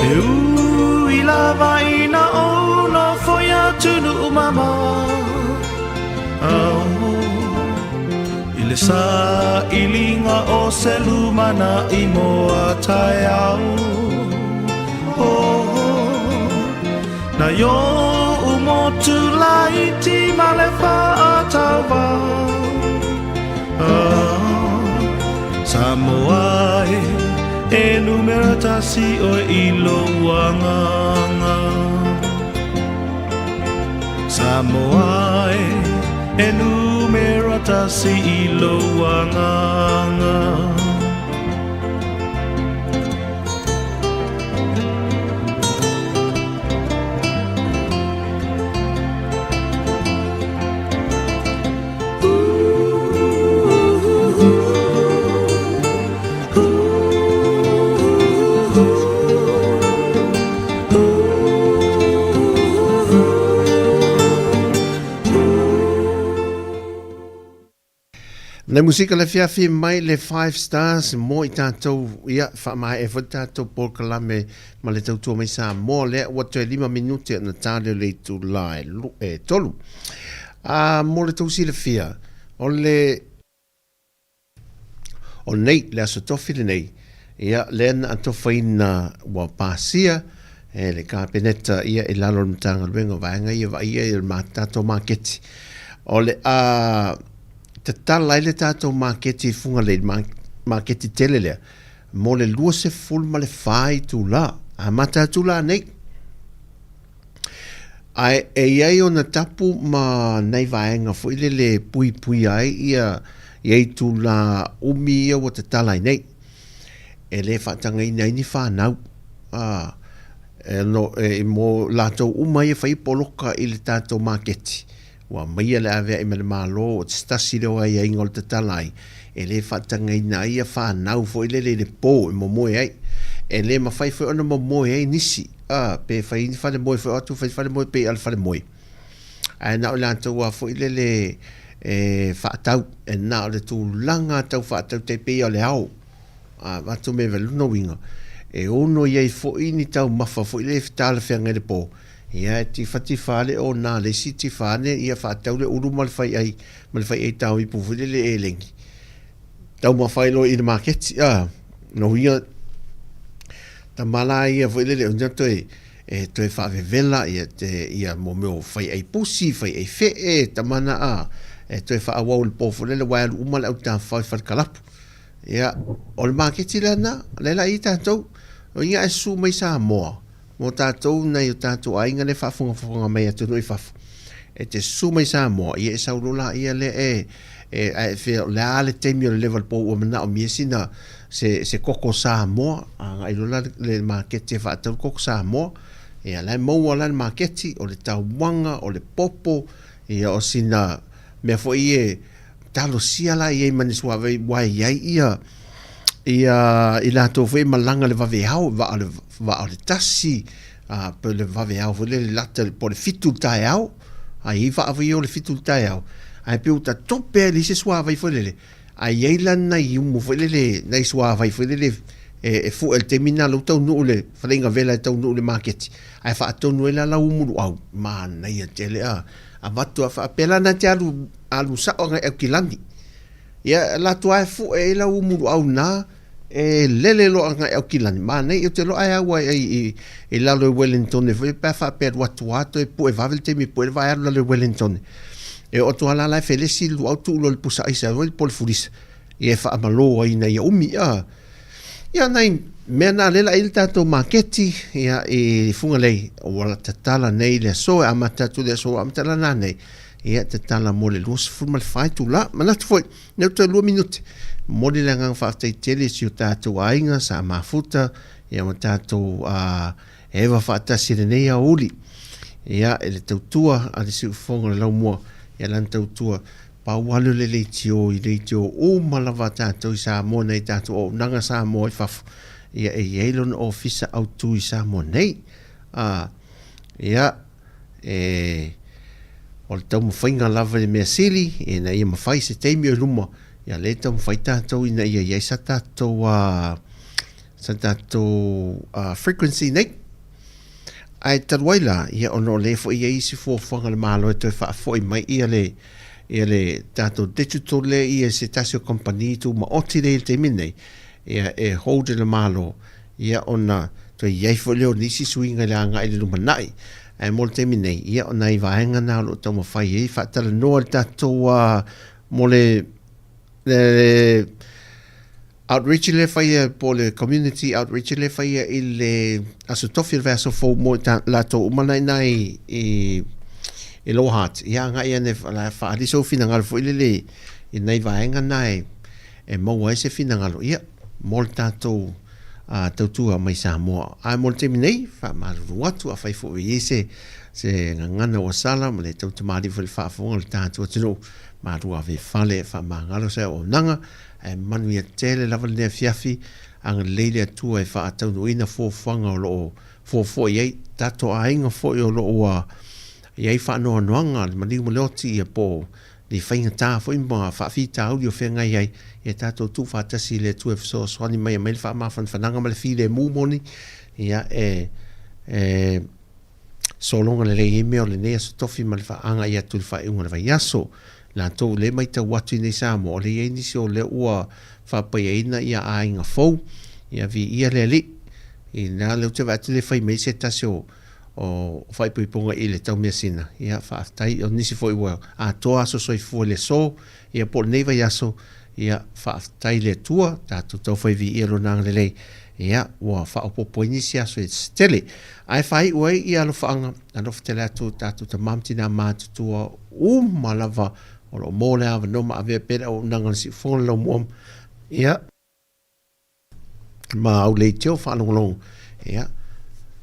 E ui lava ina ou nofo i atunuu mamao, I le sailiga o se lumanai mo a taeao, Nai oʻu motu laiti ma le faataua, Samoa e, e numera tasi ʻoe i lou agaga. Samoa e, e numera tasi i lou agaga. Nei musika le afiafi mai le Five Stars mo i tatou, ia, faamaea foi le tatou polokalame ma le tautua mai Samoa lea ua toe 5 minute ona ta lea o le itula e, e 3. A, mo le tou silafia, o le O nei, le Aso Tofi lenei, ia, lea na atofaina ua pasia e le Kapeneta ia i lalo o le Matagaluega o vaega ia vaaia ia le tatou maketi. O le a tatala ai le tatou maketi i Fugalei, le maketi tele lea, mo le 24 itula, amata atu la nei. Ae e i ai ona tapu ma nai vaega foi lele e puipuia ai ia ia itula umi ia ua tatala ai nei. E le faatagaina ai ni fanau, a, e no, e, mo latou uma ia e fai poloka i le tatou maketi. Ua aumaia le avea'i ma le Malo, o se tasi lea o aiaiga o le tatala ai, e le faatagaina ai ia fanau foi lele i le po e momoe ai. E le mafai foi ona momoe ai nisi, a, pe fai ni falemoe foi o atu fai falemoe pei a le falemoe. Ae na o i latou lava foi lele e faatau, e na o le tulaga tau faatau tai pei o le ao. A avatu me lona uiga, e ono i ai foi ni taumafa foi lele e talafeagai i le po, ia e tifatifa le ona le isi tifa ane ia faatau le ulu ma le faiai ma le faiai tao ipu foi lele elegi. Taumafa ai loa i le maketi, a, lona uiga, tama la ia foi lele o toe e toe faavevela ia te ia mo mea o faiai pusi, faiai fee, tama na a, e toe faaauau i le po foi lele ua alu uma le au tafafao i fale kalapu. Ia, o le maketi lea na, lea la i tatou. O ia e susu mai Samoa, mo tatou nai o tatou aiga lea faafogafoga mai atunuu i fafo. E te susu mai Samoa, ia e sau loa laia lea e, e, ae fea, o le a le taimi o le leva o le po ua manaomia sina, se, se koko Samoa, agai loa la le maketi e faatau le koko Samoa. Ia, la e maua la le maketi, o le taumaga, o le popo, ia o sina mea foi e, Talosia la i ai ma ni suavai ua i ai ia ia i latou foi e malaga le vaveao vaa o le vaa o le tasi a pe le vaveao foi lele lata po o le 7 le taeao a i ai vaa foi ia o le 7 le taeao ae pei ua tatope ai le isi suavai foi lele ae i ai la nai umu foi lele nai suavai foi lele e, e fue i le taimi lena lea ua taunuu le faleaiga vela e taunuu i le maketi ae faatonu ai la lau umu luau manaia tele a avatu a faapea la na te alu alu sao agai Aukilani. Ia latou lava e fue ai lau umuluau na e lele loa agai Aukilani. Manaia ou te iloa ai au ai i, i lalo i Wellington foi pe a faapea alu atu lava toe pue vave le taimi e pue ai le vaa e alu lalo i Wellington. E oo atu lava la la e felesi le luau tuu loa i le pusa aisa foi po o le fulisa ia e faamalo ai ina ia umi a. Ia nai mea na lea la i le tatou maketi ia i Fugalei ua tatala nei le aso e amata atu le aso ua amata lana nei Ia, tatala mo le 24 itula. Manatu foi, nei ua toe 2 minute. Momoli le agaga faafetai tele i si o tatou aiga sa mafuta, ia ma tatou uh, eva faatasi i lenei aoauli. Ia, i le tautua a le siufofoga o le laumua, ia lana tautua pau alu le leitio i leitio uma lava a tatou i Samoa nei, tatou auaunaga Samoa i fafo. Ia, e i ai lona ofisa autu i Samoa nei. Uh, ia, E, o le taumafaiga lava i le mea sili, ina ia mafai se taimi o i luma, ia lea e taumafai tatou ina ia i ai sa tatou, uh, sa tatou uh, frequency nei. Ae talu ai la, ia ona o lea foi i ai isi fuafuaga a le Malo e toe faafoi mai ia le, ia le tatou digital lea ia se tasi o kamupani tumaoti lea i le taimi nei, ia e hold e le Malo, ia ona toe i ai foi lea o nisi suiga i le agai i le lumanai. Ae mo le taimi nei, ia o nai vaega na o lo o taumafai ai faatalanoa le tatou uh, mo le, le outreach lea faia po o le community outreach lea faia i le Aso Tofi o le vaiaso fou mo i latou uma na ina i, i, i Lower Hutt. Ia agai ane faaali sou finagalo foi lele i nai vaega na e, e maua ai se finagalo ia mo le tatou uh, tautua mai Samoa. Ae mo le taimi nei, faamalulu atu, afai foi i ai se, se gagana ua sala ma le tautamalii foi le faafofoga o le tatou atunuu, malu ave fale, faamagalo se auaunaga, ae manuia tele lava lenei afiafi, agalelei le Atua e faataunuuina fuafuaga o lo o fuafua i ai tatou aiga foi o lo o ua i ai faanoanoaga le maliu ma le oti ia po o. Ni faigata foi ma faafitauli o feagai ai, ia tatou tuufaatasi i le Atua e fesoasoani mai e aumai le faamafanafanaga ma le filemu moni, ia e, e sologa lelei ai mea o lenei aso tofi ma le faaagai atu i le faaiuga o le vaiaso. Latou o lea e matau atu i nei Samoa, o lea e i ai nisi o lea ua faapaiaina ia aiga fou, ia viia le Alii. Ina lea ou te vaai atu lea e fai mai se tasi o o faaipoipoga i le taumeasina, ia faafetai. O nisi foi ua atoa aso soifua i le aso, ia po o lenei vaiaso, ia faafetai i le Atua, tatou taufai viia Lona agalelei, ia ua faaopoopo ai nisi aso e tele. Ae faaiu ai ia alofaaga, alofa tele atu i tatou tama ma tina matutua uma lava o lo o mo le avanoa ma avea pea le auaunaga a le Siufofoga o le Laumua, ia, ma au leitio faalogologo, ia,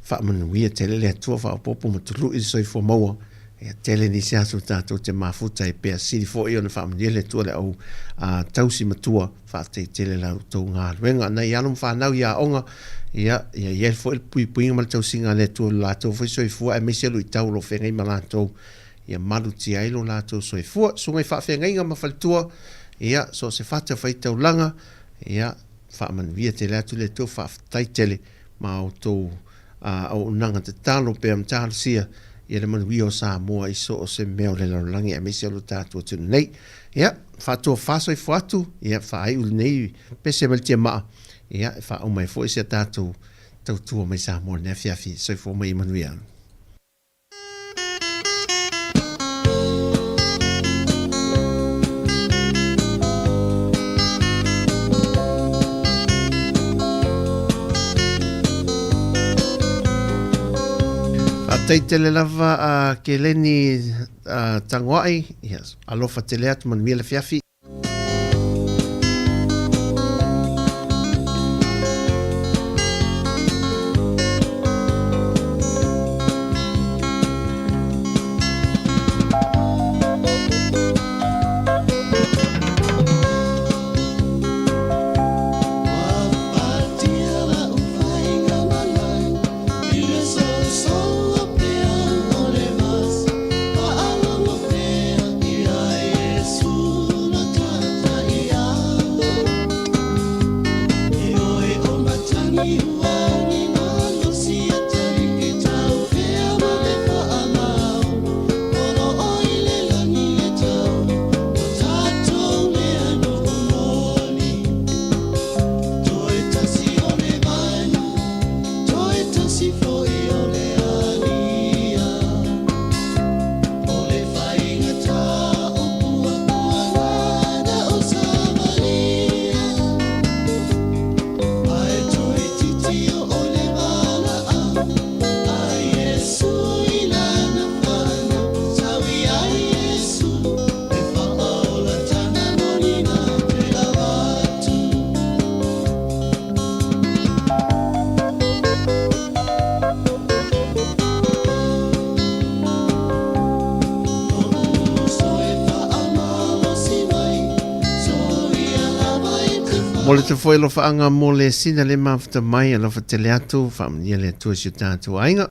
faamanuia tele le Atua, faaopoopo ma tului le soifua maua, ia tele nisi aso tatou te mafuta ai pea, sili foi ona faamanuia le Atua le au a, tausi matua, faafetai tele la outou galuega. Nai alo ma fanau i aoga, ia, ia i ai foi le puipuiga ma le tausiga a le Atua i lo latou foi soifua aemaise luitau o lo o feagai ma latou, ia malutia ai lo latou soifua. Susuga i faafeagaiga ma faletua, ia, so o se fata faitaulaga, Ia, faamanuia tele atu le Atua, faafetai tele ma outou auaunaga tatalo pea ma talosia ia le manuia o Samoa i so o se mea o le lalolagi aemaise o lo tatou atunuu nei. Ia, faatofa soifua atu, ia faaiu lenei pese mai le tiamaa, ia e faauma ai foi si a tatou tautua mai Samoa i lenei afiafi. Soifua mai ia manuia. Faafetai tele lava a Keleni Tagoai, yes, alofa tele atu, manuia le afiafi. Mo le tafoi alofaaga mo le sina le mafuta mai alofa tele atu, faamanuia le Atua i si o tatou aiga.